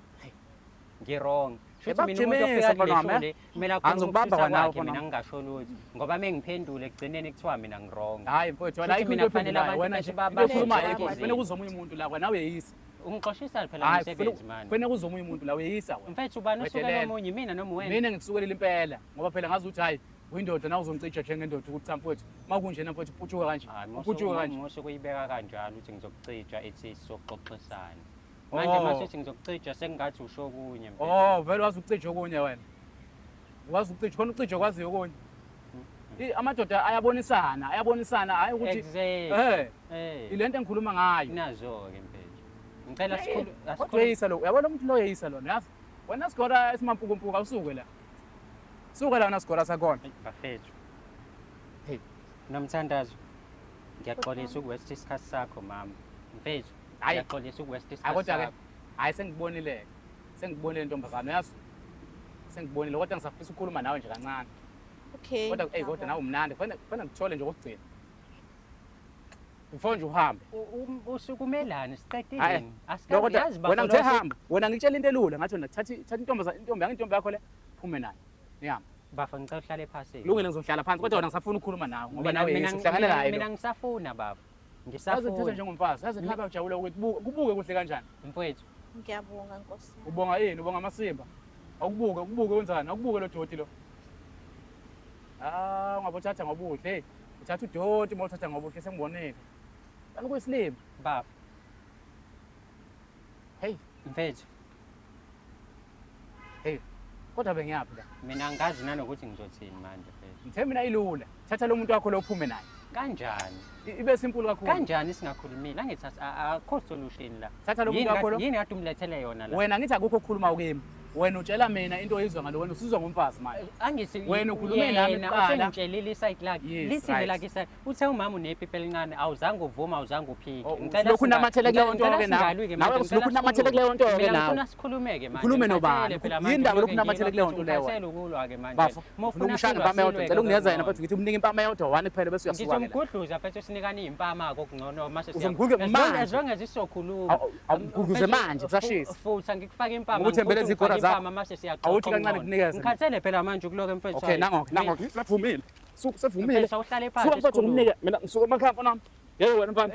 Ngi-wrong. Eh, Shuthi mina umuntu bakujimisa, ofika mfana kule wami, show eh? le kumele akhulume Angizokubamba ukufisa kwanawe, kwakhe mfana mina wami. ngingasho lutho ngoba mengiphendule ekugcineni kuthiwa mina ngi-wrong. Hayi mfowethu wena Shuthi ayikho mina into kufanele oyiphendulayo abantu wena mfethu nje. ba- Into oyikhulumayo babe- ayikho. Kufanele kuze omunye umuntu la wena uyeyisa. Ungixoshisa phela Hayi umsebenzi mani. kufanele kuze omunye umuntu la uyeyisa wena. Mfethu ubani osukela Wedelela. omunye mina noma wena? Mina ngikusukelela impela ngoba phela ngazi ukuthi hayi uyindoda nawe uzongicija njengendoda ukuthi cha mfowethu uma kunjena mfowethu uputshuka kanje. Hayi, Uputshuka kanje. musu kuyibeka kanjalo ukuthi ngizokucija ethi sizoxoxisana. Manje Oh. mase uthi ngizokucija sengingathi usho okunye mfethu. Oh, vele wazi ukucija okunye wena. Wazi ukucija khona ukucija okwaziyo okunye. Amadoda ayabonisana, ayabonisana hayi ukuthi Exactly. eh Eh. ilento engikhuluma ngayo. Nazo-ke mfethu. Ngicela sikhulu Kodwa asikhulu uyeyisa lo. Uyabona umuntu lo uyeyisa lona, yazi? Wena sigora esimampukumpuku awusuke la. Suka la wena sigora sakhona. bafethu. Hey. Nomthandazo. Ngiyaxolisa ukuwaste isikhathi sakho mama. Mfethu, Hhayi. ngiyaxolisa ukuwaste Hayi isikhathi kodwa ke sakho. hayi sengikubonile. Sengikubonile ntombazane yazi. Sengikubonile kodwa ngisafisa ukukhuluma nawe nje kancane. Okay. Kodwa ey kodwa nawe umnandi. Kufanele kufanele ngikuthole nje okugcina. Before nje uhambe. Usukumelani Hhayi, siqedile. Lo Asikazi kodwa yazi wena ngithe bafo hamba. Wena ngitshela into elula ngathi wena thatha thatha intombazane intombi yakho intombi yakho le phume nayo. Niyama. Bafo ngicela uhlale phansi. Kulungile ngizohlala phansi kodwa wena ngisafuna ukukhuluma nawe ngoba Mina- nawe mina- uhlangana naye. Mina lo. ngisafuna baba. Yazi ngithatha Ngisafuna. njengomfazi. Yazi ngihamba ujabula ukuthi kubuke kuhle kanjani. Mfowethu, Ngiyabonga Nkosi yami. Ubonga yini? Ubonga amasimba. Awukubuke, ukubuke wenzani? Awukubuke lo doti lo. Ah, ungabothatha ngobuhle. Hey, uthatha udoti uma uthatha ngobuhle sengibonile. Kanti kuyisilima. Baba. Hey, Mfethu, hey. Kodwa bengiyaphi la? Mina angazi nanokuthi ngizothini manje mfethu. Ngithe mina ilula. Thatha lo muntu wakho lo uphume naye. Kanjani? Ibe simple kakhulu. Kanjani singakhulumile? Angithi akho solution la. Thatha lo muntu Yini wakho lo. Yini kade umlethele yona la? Wena ngithi akukho okukhuluma kimi. Wena utshela mina into oyizwa ngalo, wena usizwa ngomfazi manje. Angithi Wena ukhulume nami yena kuqala. usengitshelile isayidi lakhe. Yes, Lithini right. lakhe isayidi? Uthe umama unepipi elincane, awuzange uvume, awuzange uphike. Oh, Ngicela usulokhu unamathele kuleyo nto ngicela ke nawe. singalwi-ke Nawe manje, usulokhu ngicela unamathele kuleyo nto ke Mina nawe. ngifuna sikhulume-ke manje. Ukhulume nobani? Ngikhathele phela Yini manje, indaba ngilokhu lokhu unamathele kuleyo nto leyo? ngikhathele ukulwa-ke manje. Bafo, Uma ufuna ufuna ukumshaya silwa, ngempama eyodwa. silwe-ke Ngicela unginikeza yena ngcono. mfethu, ngithi umnike impama eyodwa one kuphela bese uyasuka ke la. Ngizomgudluza mfethu, sinikane iy'mpama-ke okungcono mase siya- Uzomgudluza As long- manje? as long as sizokhuluma. Awumgudluze Mfethu, manje, kusashisa. Futhi angikufake impama, Ngoba uthembele futhi izigora ungifake zakho. impama mase siyaxoxa Awuthi kancane okungcono. kunikeze. Ngikhathele phela manje ukuloke mfethu. Okay, nango, nango, sevumile. Suka sevumile. Mfethu, awuhlale phansi Suka mfethu sikhulume. nginike mina ngisuka emakhaya mfana wami. Yebo wena mfana.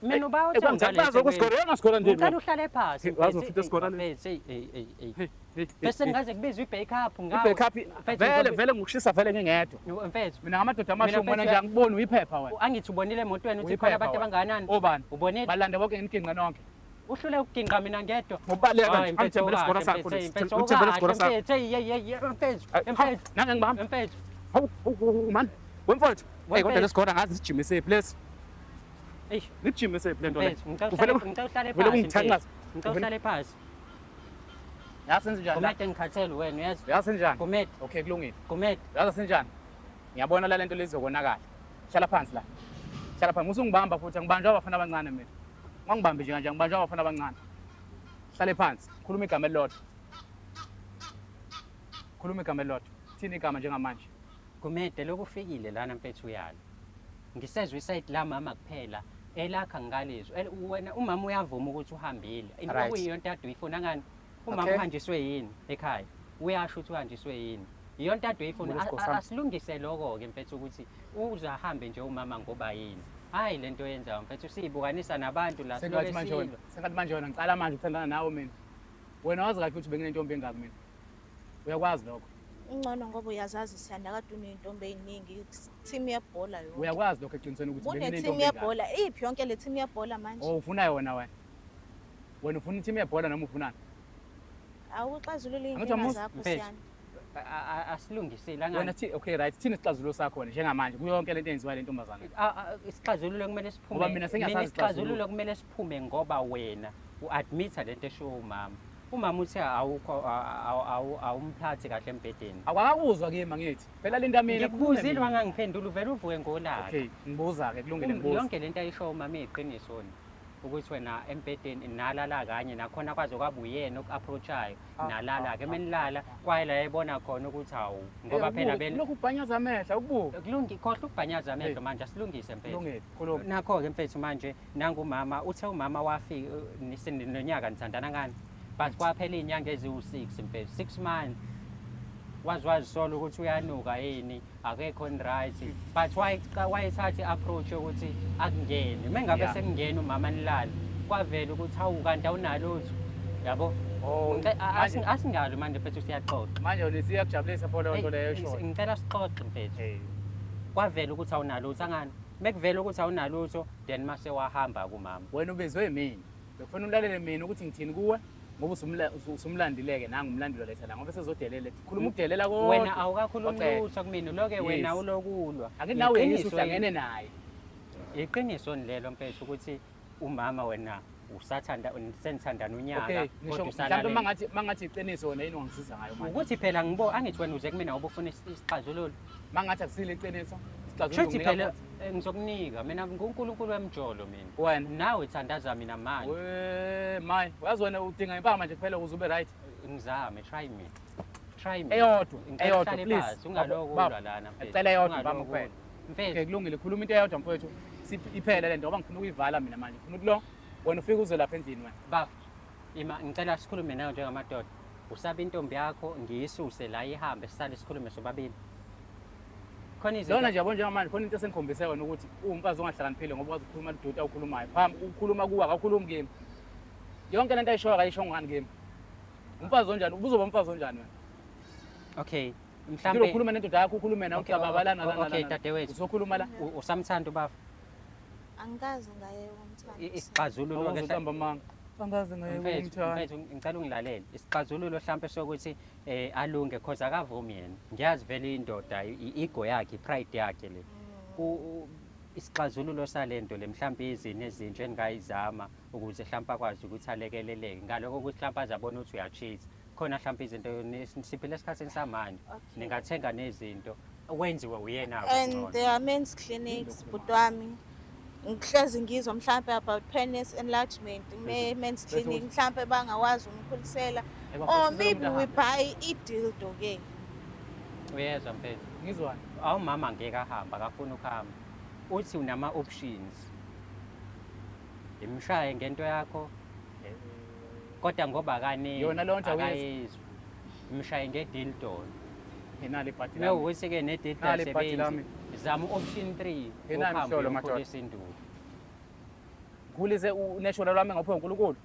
Mina uba Eh, kwangithi ukusigora yona sigora nje. Ngicela uhlale phansi. Hey, wazi mfethu. ufike isigora lesi. Mfethu, eyi, eyi, eyi, eyi. Hey, hey, Bese hey. ngaze kubizwe i-backup ngawe. I-backup Mfethu, vele vele ngikushisa vele ngingedwa. Mfethu, Mina ngamadoda Mina amashumi wena mfethu, nje angiboni uyiphepha wena. angithi ubonile emotweni ukuthi khona Uyiphepha abantu wena. abangakanani? Obani? Ubonile? Balande bonke nginiginqa nonke. Uhlule ukuginqa mina ngedwa. Ngokubaleka Hayi, nje. mfethu, Angithembele isigora awukahle, sakho mfethu, lesi. mfethu, Ngithembele isigora awukahle, sakho. mfethu, eyi, eyi, eyi, mfethu, Hawu, mfethu, nange ngibamba. mfethu. Hawu, hawu, hawu, man. Wemfowethu. Hey, kodwa Wemfethu. lesigora ngazi sijimise lesi. Eish, Ngijimise le nto le. mfethu, ngicela Uvele ngicela uhlale uvele phansi, ungithanqaze. mfethu. Ngicela uhlale phansi. Yazi senzenjani la? Gumede ngikhathele wena, uyazi? Yazi senzenjani? Gumede, Okay, kulungile. Gumede. Yazi senzenjani? Ngiyabona la lento lizokonakala. Hlala phansi la. Hlala phansi. Usungibamba futhi angibanjwa abafana abancane mina. Ungangibambi nje kanje, angibanjwa abafana abancane. Hlale phansi. Khuluma igama elilodwa. Khuluma igama elilodwa. Thini igama njengamanje? Gumede, lokhu ufikile lana mfethu uyala. Ngisezwe isayidi lamama kuphela elakha ngikalizwa. Wena umama uyavuma ukuthi uhambile. Into Right. okuyiyona into ade uyifuna ngani? Umama Okay. uhanjiswe yini ekhaya? Uyasho ukuthi uhanjiswe yini? Iyona into ade uyifuna. Ngibona isigqoko sami. Asilungise lokho-ke mfethu ukuthi uze ahambe nje umama ngoba yini. Hhayi le nto oyenzayo mfethu, siyibukanisa nabantu la Sengathi siloke manje wena, silwa. sengathi manje wena ngicala manje ukuthandana nawe mina. Wena wazi kahle ukuthi benginentombi engaki mina. Uyakwazi lokho. Ungcono ngoba uyazazi Siyanda kade uney'ntombi ey'ningi, team yebhola yonke. Uyakwazi lokho eqinisweni ukuthi Une team benginentombi engaki. yebhola, iphi yonke le team yebhola manje? Oh, ufuna yona wena. Wena ufuna i-team yebhola noma ufunani? Awuxazulule Angithi iy'nkinga amuzi- zakho Mfethu. Siyanda. Asilungisile Wena angani? thi okay right, thini isixazululo sakho wena njengamanje kuyo yonke lento eyenziwa le ntombazane. Isixazululo kumele siphume. Ngoba mina sengiyasazi Mina isixazululo. isixazululo kumele siphume ngoba wena u-admit-a lento eshiwo umama. Umama uthe awukho awumphathi kahle embhedeni. Awakakuzwa kimi angithi. Phela linda mina Ngikubuzile wangangiphendula uvele uvuke ngolaka. Okay, ngibuza ke kulungile ngibuza. Yonke lento ayisho umama iyiqiniso ni. Ukuthi wena embhedeni nalala kanye nakhona kwaze kwaba uyena oku-approach-ayo nalala-ke menilala kwaye la ebona khona ukuthi hawu ngoba phela Lokhu ubhanyaza amehlo ukubuka. Kulungi khohlwa ukubhanyaza amehlo Hey. manje asilungise mfethu. Kulungile, khuluma. Nakho-ke mfethu manje nangumama uthe umama wafika nonyaka nithandana ngani but kwaphela iy'nyanga eziwu-6 mfethu 6 months waze wazisola ukuthi uyanuka yini akekho right but wayethatha i-approach yokuthi akungene uma ngabe sekungena umama nilala kwavela ukuthi hawu kanti awunalutho yabo. Oh, Asingalo manje mfethu siyaxoxa manje wena siyakujabulisa pho leyo nto leyo eshoyo. Ngicela sixoxe mfethu. Kwavela ukuthi awunalutho angani mekuvela ukuthi awunalutho then mase wahamba kumama. Wena ubizwe mina bekufanele ulalele mina ukuthi ngithini kuwe ngoba usumlandile-ke nangu umlandilo letha la ngoba sezodelela khuluma ukudelela kodwa. Wena awukakhulumi lutho kumina uloke wena ulokulwa. Ake nawe yini uhlangene naye. Iqiniso lelo mfethu ukuthi umama wena usathanda senithandana unyaka kodwa usalala. Mhlawumbe mangathi iqiniso wena yini ongisiza ngayo manje. Ukuthi phela ngibo angithi wena uze kumina ngoba ufuna isixazululo. Mangathi akusile iqiniso isixazululo nginika phela ngizokunika mina nguNkulunkulu wemjolo mina. Wena nawe thandaza mina manje. We mayi uyazi wena udinga impama nje kuphela ukuze ube right. Ngizame try me. Try me. Eyodwa, eyodwa please. Ungaloku ulwa lana mfethu. Ngicela eyodwa baba kuphela. Mfethu. Okay kulungile khuluma into eyodwa mfethu. Iphele le nto ngoba ngifuna ukuyivala mina manje. Ngifuna ukulo wena ufike uze lapha endlini wena. Baba, ima ngicela sikhulume nawe njengamadoda. Usaba intombi yakho ngiyisuse la ihambe sisale sikhulume sobabili. Khona izinto Lona nje yabo njengamanje khona into esengikhombise yona ukuthi uwumfazi ongahlakaniphile ngoba wazi ukukhuluma lidoti awukhulumayo. Phambi ukukhuluma kuwe akakhulumi kimi. Yonke lento ayishoyo akayisho ngani kimi? Umfazi onjani? Ubuzoba umfazi onjani wena? Okay, Mhlambe mhlambe ukhuluma nendoda yakho, ukhulume nawe, Okay, ucababa lana lana. okay, lana. dadewethu. Uzokhuluma la. Usamthanda ubaba? Angikaze ngaye umthanda. Isixazululo ke Awuzoqamba amanga. Angaze ngaye mfethu, umthanda. mfethu, ngicela ungilalele. Isixazululo hlampe sokuthi alunge, cause akavumi yena. Ngiyazi vele indoda i-ego yakhe, i-pride yakhe le. Isixazululo salento le mhlampe izini ezintsha engayizama ukuze hlampe akwazi ukuthi alekeleleke. Ngaloko ukuthi hlampe azabona ukuthi uyacheat. Khona hlampe izinto siphila esikhathini samanje. Ningathenga nezinto wenziwe uyena And ngcono. there are men's clinics, bhuti wami. Ngihlezi ngizwa mhlampe about penis enlargement, men's Bese clinic, mhlampe bangakwazi umkhulisela. Eba, Or futhi maybe we umuntu buy i-dildo ke. Uyezwa mfethu. Ngizwani? Awumama ngeke ahamba, akafuni ukuhamba. Uthi unama options. Imshaye ngento yakho kodwa ngoba akani Yona leyo nto awuyizwa. akayizwa. Imshaye ngedildo. Nginalo ibhadi lami. Mewukuthi ke nedildo Nali ibhadi lami. asebenzi. Zama option 3 Nginalo uhambe imhlolo, madoda. uyokhulisa induku. Ngikhulise uneshola lwami ngaphiwa uNkulunkulu.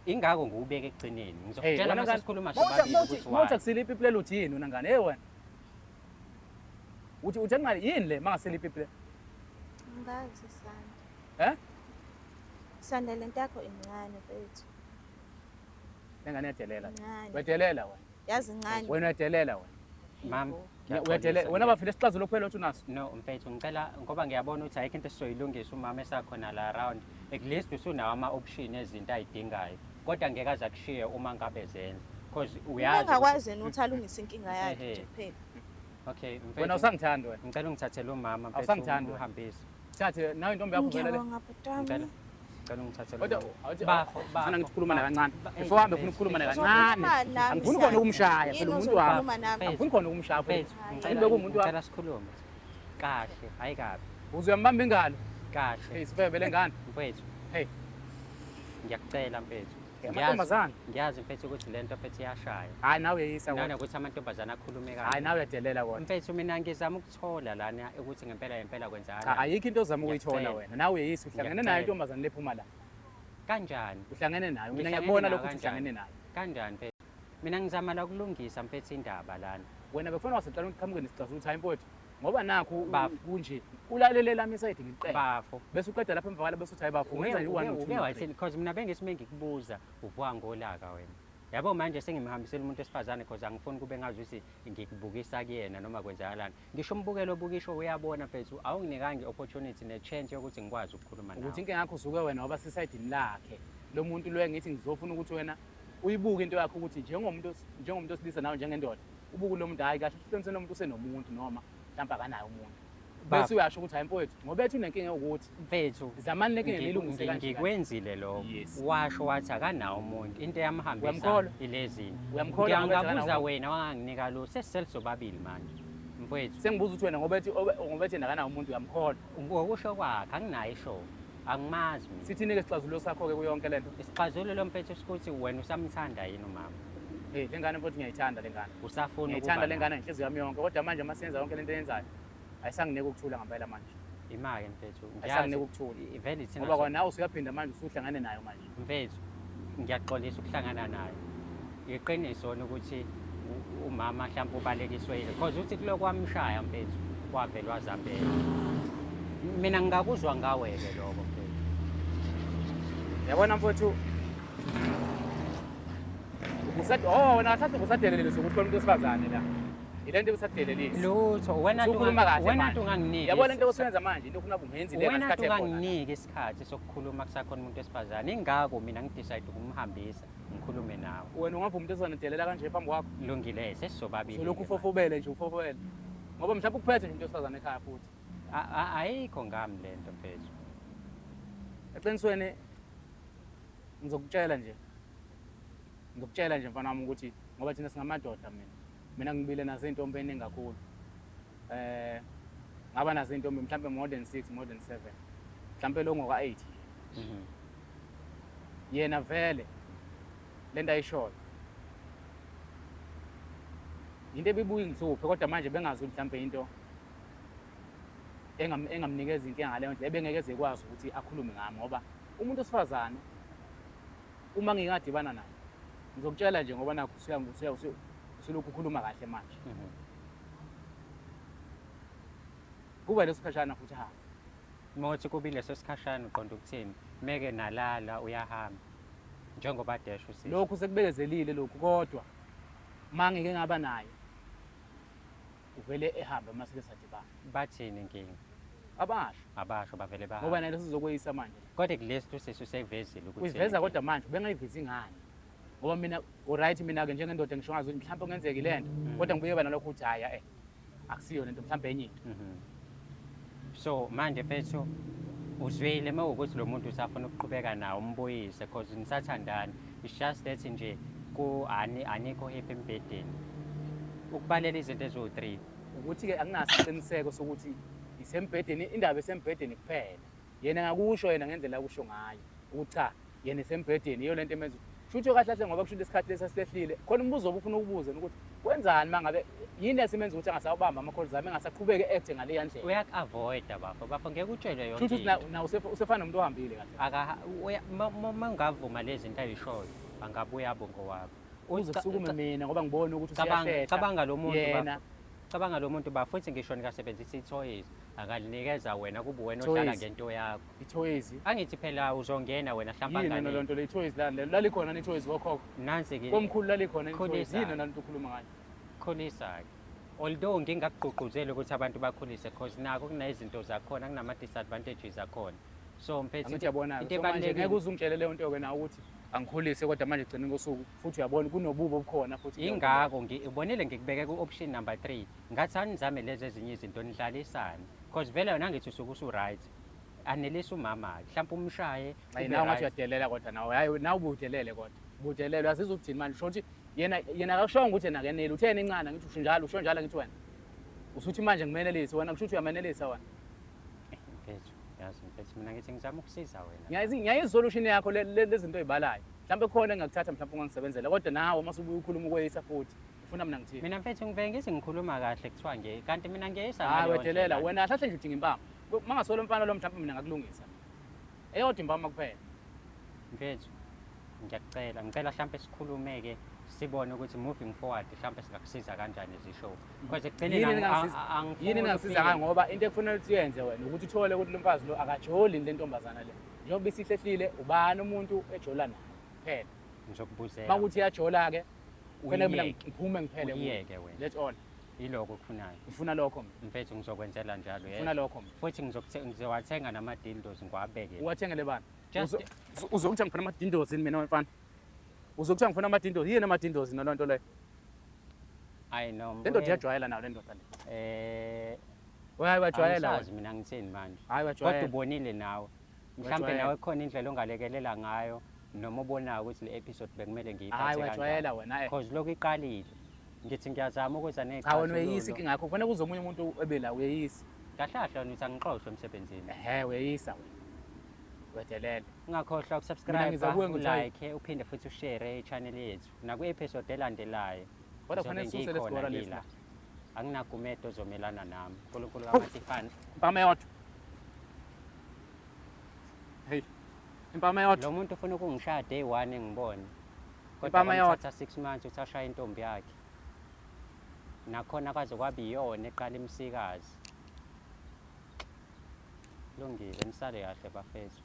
Ingakho ngiwubeka ekugcineni. Hey, Ngizokutshela wena mase ngane, sikhuluma mawuthi sobabili mawuthi ukuthi mawuthi why. akusiliphi iplelo uthi yini wena ngane? Hey wena. Uthi ngani yini le mangasiliphi iplelo? Angazi Sanda. Eh? Sanda, lento yakho incane mfethu. Lengane iyadelela. Incane. Uyadelela wena. Yazi incane. Wena uyadelela wena. Mam, Uyadelela. Wena bafile isixazululo kuphela othi unaso. No mfethu, ngicela ngoba ngiyabona ukuthi ayikho into esizoyilungisa umama esakhona la around. At least usunawo ama-option ezinto ayidingayo. Kodwa ngeke aze akushiye uma ngabe zenza. Cause uyazi. Ungakwazi yena ukuthi alungise inkinga yakhe Ehhe. nje kuphela. Okay, Wena mfethu. usangithandi wena. Ngicela ungithathele umama mfethu Awusangithandi wena. uhambise. Thathe nawe intombi yakho vele le. Ngiyabonga bhuti wami. Ngicela ungithathele. Kodwa umama. awuthi Bafo, ngifuna bafo, ngikhuluma naye bafo. kancane. Hey, Before uhambe ngifuna mfethu, ukukhuluma naye mfethu. kancane. Uzokhuluma nami, Angifuni khona Sanda. ukumshaya Yini phela umuntu wami. ozokhuluma nami? Mfethu. Angifuni khona ukumshaya phela. Mfethu, Hayi. Ngicela umuntu wami. ngicela sikhulume. Kahle, hayi kabi. Uze uyambamba ingalo. Kahle. Hey sifebe lengane. Mfethu. Hey. Ngiyakucela mfethu. Amantombazane. Ngiyazi mfethu ukuthi lento mfethu iyashaya. Hayi nawe uyeyisa kodwa. Nanokuthi amantombazane akhulume Hayi kabi. nawe uyadelela kodwa. Mfethu mina ngizama ukuthola lana ukuthi ngempela ngempela Cha kwenzakalani. ayikho into ozama ukuyithola Ngiyacela. wena. Nawe uyeyisa uhlangene nayo Ngiyacela. intombazane lephuma la. Kanjani? Uhlangene nayo. Mina Ngihlangene ngiyakubona nayo lokho ukuthi kanjani? uhlangene nayo. Kanjani mfethu? Mina ngizama la ukulungisa mfethu indaba lana. Wena bekufanele waseqala uqhamuke nesixazululo ukuthi hayi mfowethu ngoba nakhu Bafo. kunje. Ulalele lami isayidi ngiqede. Bafo. Bese uqeda lapha emva kwala bese uthi hayi bafo ungenza nje u-1 Uke 2 3. wathini? Because mina bengithi mengikubuza uvuka ngolaka wena. Yabo manje sengimhambisela umuntu wesifazane because angifuni kube ngazi ukuthi ngikubukisa kuyena noma kwenzakalani. Ngisho umbukelo obukisho uyabona mfethu awunginikanga i-opportunity ne-chance yokuthi ngikwazi ukukhuluma Ukuthi nawe. inkinga yakho usuke wena waba sesayidini lakhe. Lo muntu lo engithi ngizofuna ukuthi wena uyibuke into yakho ukuthi njengomuntu osilisa nawe njengendoda ubuke lo muntu hayi kahle uhlonise lo muntu usenomuntu noma mhlawumbe akanaye umuntu. Bafo. Bese uyasho ukuthi hayi mfowethu ngoba ethi unenkinga ukuthi Mfethu zamani lenkinga nilungise kanje. ngikwenzile lokho. Yes. Washo wathi akanawo umuntu into eyamhambisa Uyamkholwa? ilezini. Uyamkholwa ngoba ethi akanawo Ngiyangabuza umuntu? wena wanganginika lo sesisele sobabili manje. Mfethu Sengibuza ukuthi wena ngoba ethi akanawo umuntu uyamkholwa. ngokusho kwakhe anginayo ishow. Angimazi mina. Sithini-ke isixazululo sakho-ke kuyo yonke lento? Isixazululo mfethu sikuthi wena usamthanda yini umama? Hey, le ngane mfowethu ngiyayithanda le ngane. Usafuna Ngiyayithanda ukuba le ngane naye? ngenhliziyo yami yonke kodwa manje uma siyenza yonke lento eyenzayo ayisanginiki ukuthula ngempela manje. Imake mfethu. Ayisanginiki ukuthula. Vele ithina Ngoba kwa nawe usuyaphinda manje usuhlangane nayo manje. Mfethu ngiyaxolisa ukuhlangana naye. Iqiniso ukuthi umama mhlawumbe ubalekiswe yile because uthi kulokhu kwamshaya mfethu wavele wazambela. Mina ngingakuzwa ngawe-ke lokho mfethu. Yabona mfowethu oh wena kathathe ubusadelelisa ukuthi khona umuntu wesifazane la. Ile nto ebusadelelisa. Lutho wena Usukhuluma kahle wena manje. unganginiki. Yabona into osuyenza manje into ofuna kungenzi le Wena ngesikhathi ekhona. unganginiki isikhathi sokukhuluma kusakhona umuntu wesifazane. Ingakho mina ngidecide ukumhambisa ngikhulume nawe. Wena ungavuma umuntu ozanadelela kanje phambi kwakho. Lungile sesisobabili. Solokhu ke manje. ufofobele nje ufofobele. Ngoba mhlawumbe ukuphethe nje umuntu wesifazane ekhaya futhi. Ayikho ngami lento mfethu. Eqinisweni ngizokutshela nje. Ngizokutshela nje mfana wami ukuthi ngoba thina singamadoda mina. Mina ngibile nazo iy'ntombi eningi kakhulu. Ngaba nazo iy'ntombi mhlampe more than 6, more than 7. Mhlampe lo ngoka 8. Yena vele lento ayishoyo. Into ebibuye ingihluphe kodwa manje bengazi ukuthi mhlampe into engamnikeza inkinga ngaleyo ndlela ebengeke eze kwazi ukuthi akhulume ngami ngoba umuntu osifazane Uma ngingadibana naye, ngizokutshela nje ngoba nakho usulokhu ukhuluma kahle manje. Kuba leso sikhashana futhi hamba. Uma uthi kubi leso sikhashana uqonda ukuthini? Meke nalala uyahamba. Njengoba desho usisi. Lokhu sekubekezelile lokhu, kodwa uma ngike ngaba naye uvele ehambe uma sike sadibana. Bathini inkinga? Abasho. Abasho, bavele Ngoba bahamba. naye lesizokweyisa manje. Kodwa kulesi usisi useyivezile ukuthi Uyiveza kodwa manje ubengayivezi ngani? Ngoba mina uright, mina-ke njengendoda ngisho ngazi ukuthi mhlawumbe kungenzeka ile nto, kodwa ngibuye ba nalokho ukuthi hhayi, akusiyo lento, mhlawumbe enye into. So manje mfethu, uzwile uma kuwukuthi lo muntu usafuna ukuqhubeka nawo, umbuyise cause nisathandana. It's just that nje ku anikho happy embhedeni. Ukubalela izinto eziwu-3. Ukuthi-ke anginaso isiqiniseko sokuthi isembhedeni, indaba esembhedeni kuphela. Yena ngakusho yena ngendlela akusho ngayo ukuthi cha, yena esembhedeni, iyo lento emenza. Kusho kahle kahle ngoba kusho lesikhathi lesi asilehlile. Khona umbuzo obufuna ukubuza ukuthi kwenzani mangabe yini esimenza ukuthi angasawubamba ama-calls ami, engasaqhubeke acte ngaleya ndlela. Uyaku-avoida bafo, bafo ngeke utshelwe yonke Kusho ukuthi into. na usefana nomuntu ohambile kahle. Uma ungavuma lezi zinto ayishoyo, angabuya abe ngowakho. Uze kusukume mina ngoba ngibona ukuthi Cabanga, usiyahlehla. cabanga lo muntu Yena bafo. Cabanga lo muntu bafo, futhi ngisho nikasebenzisa i-toys, angalinikeza wena kube wena odlala Toys. ngento yakho. I-toys. Angithi phela uzongena wena mhlawumbe Yini angane. lona nto le i-toys lana lalikhona i-toys kokhokho. Nansi ke. Komkhulu lalikhona i-toys. Khulisa. Yini lona nto ukhuluma ngayo? Khulisa ke. Although ngingakugqugquzeli ukuthi abantu bakhulise cause nako kunezinto zakhona, kunama disadvantages akhona. So mfethu, Angithi uyabona into so manje ebalulekile ngeke uze ungitshele leyo nto ke nawe ukuthi angikhulise, kodwa manje egcineni kosuku futhi uyabona kunobubi obukhona futhi kuleyo nto leyo. Ingakho ubonile ngikubeke ku-option number 3. Ngathi anizame lezi ezinye izinto nidlalisane. Cause vele wena ngithi usuke usu-right. Anelisa umama, mhlawumbe umshaye. Hayi, ube nawe ngathi right. uyadelela kodwa nawe. Hayi, nawe ubudelele kodwa. Ubudelele, uyazizwa ukuthini manje? Usho ukuthi yena akakushongo ukuthi yena akeneli. Uthe yena incane, ngithi usho njalo, usho njalo ngithi wena. Usuthi manje ngimenelise wena, kusho ukuthi uyamenelisa wena. Mfethu, yazi mfethu, mina ngithi ngizama ukusiza wena. Ngiyayizi solution yakho lezinto oyibalayo. Mhlawumbe khona engakuthatha, mhlawumbe ungangisebenzela, kodwa nawe uma usubuya ukhuluma ukweyisa futhi. Ufuna mina ngithini? Mina mfethu ngivele ngithi ngikhuluma kahle kuthiwa nje, kanti mina ngiyeyisa Hayi, ngaleyo wedelela ndlela. wena, kahle nje udinga impama. Mangasola umfana lo, mhlawumbe mina ngakulungisa. Eyodwa impama kuphela. Mfethu, ngiyakucela, ngicela mhlawumbe sikhulume-ke sibone ukuthi moving forward mhlawumbe singakusiza kanjani as show. Because ekugcineni Yini angifuni yini engangisiza ukufika- ngayo, ngoba into ekufanele ukuthi uyenze wena ukuthi uthole ukuthi lo mfazi lo akajoli le ntombazana le. Njengoba isihlehlile, ubani umuntu ejola naye kuphela. Ngizokubuzela. Uma kuthi iyajola-ke, kufanele mina Uyiyeke. ngiphume ngiphele kuyo. Uyiyeke wena. That's all. Yiloko okufunayo. Ngifuna lokho mina. Mfethu, ngizokwenzela njalo. Ngifuna lokho mina. Futhi ngizowathenga nama-dildos ngiwabeke. Uwathengele bani? Just Uzokuthi ngifuna ama-dildos yini mina mfana? Uzokuthi ngifuna ama-dildos, yini ama-dildos naloo nto leyo? I know. Le ndoda iyajwayela nayo le ndoda le. Hayi, wajwayela Angisazi wena. mina ngithini manje. Hayi, Kodwa wajwayela. ubonile nawe. Mhlambe Wajwayela. nawe khona indlela ongalekelela ngayo noma ubonayo ukuthi le episode bekumele ngiyiphathe Hayi, kanjani. wajwayela wena. Cause lokhu iqalile. Ngithi ngiyazama ukuza Cha, wena uyeyisa ney'xazululo. inkinga yakho. Kufanele kuze omunye umuntu ebe la, uyeyisa. Kahle kahle wena uthi angixoshwe emsebenzini. Ehhe, uyeyisa wena. Uyadelela. Ungakhohlwa Mina ukusubscribe, ngiza kuwe ngithi hayi. ulike, uphinde futhi ushare i-channel yethu. Nakwi-episode elandelayo. Kodwa ngizobe kufanele sisuse lesi ngikhona gora lesi ngila. la. Anginagumedo ozomelana nami. uNkulunkulu kaMatifana. Impama eyodwa. Hey. Impama eyodwa. Lo muntu ufuna ukungishaya day one engibone. Kodwa Impama eyodwa. kwamthatha 6 months ukuthi ashaye intombi yakhe. Nakhona kwaze kwaba iyona eqala imsikazi. Lungile, nisale kahle bafethu.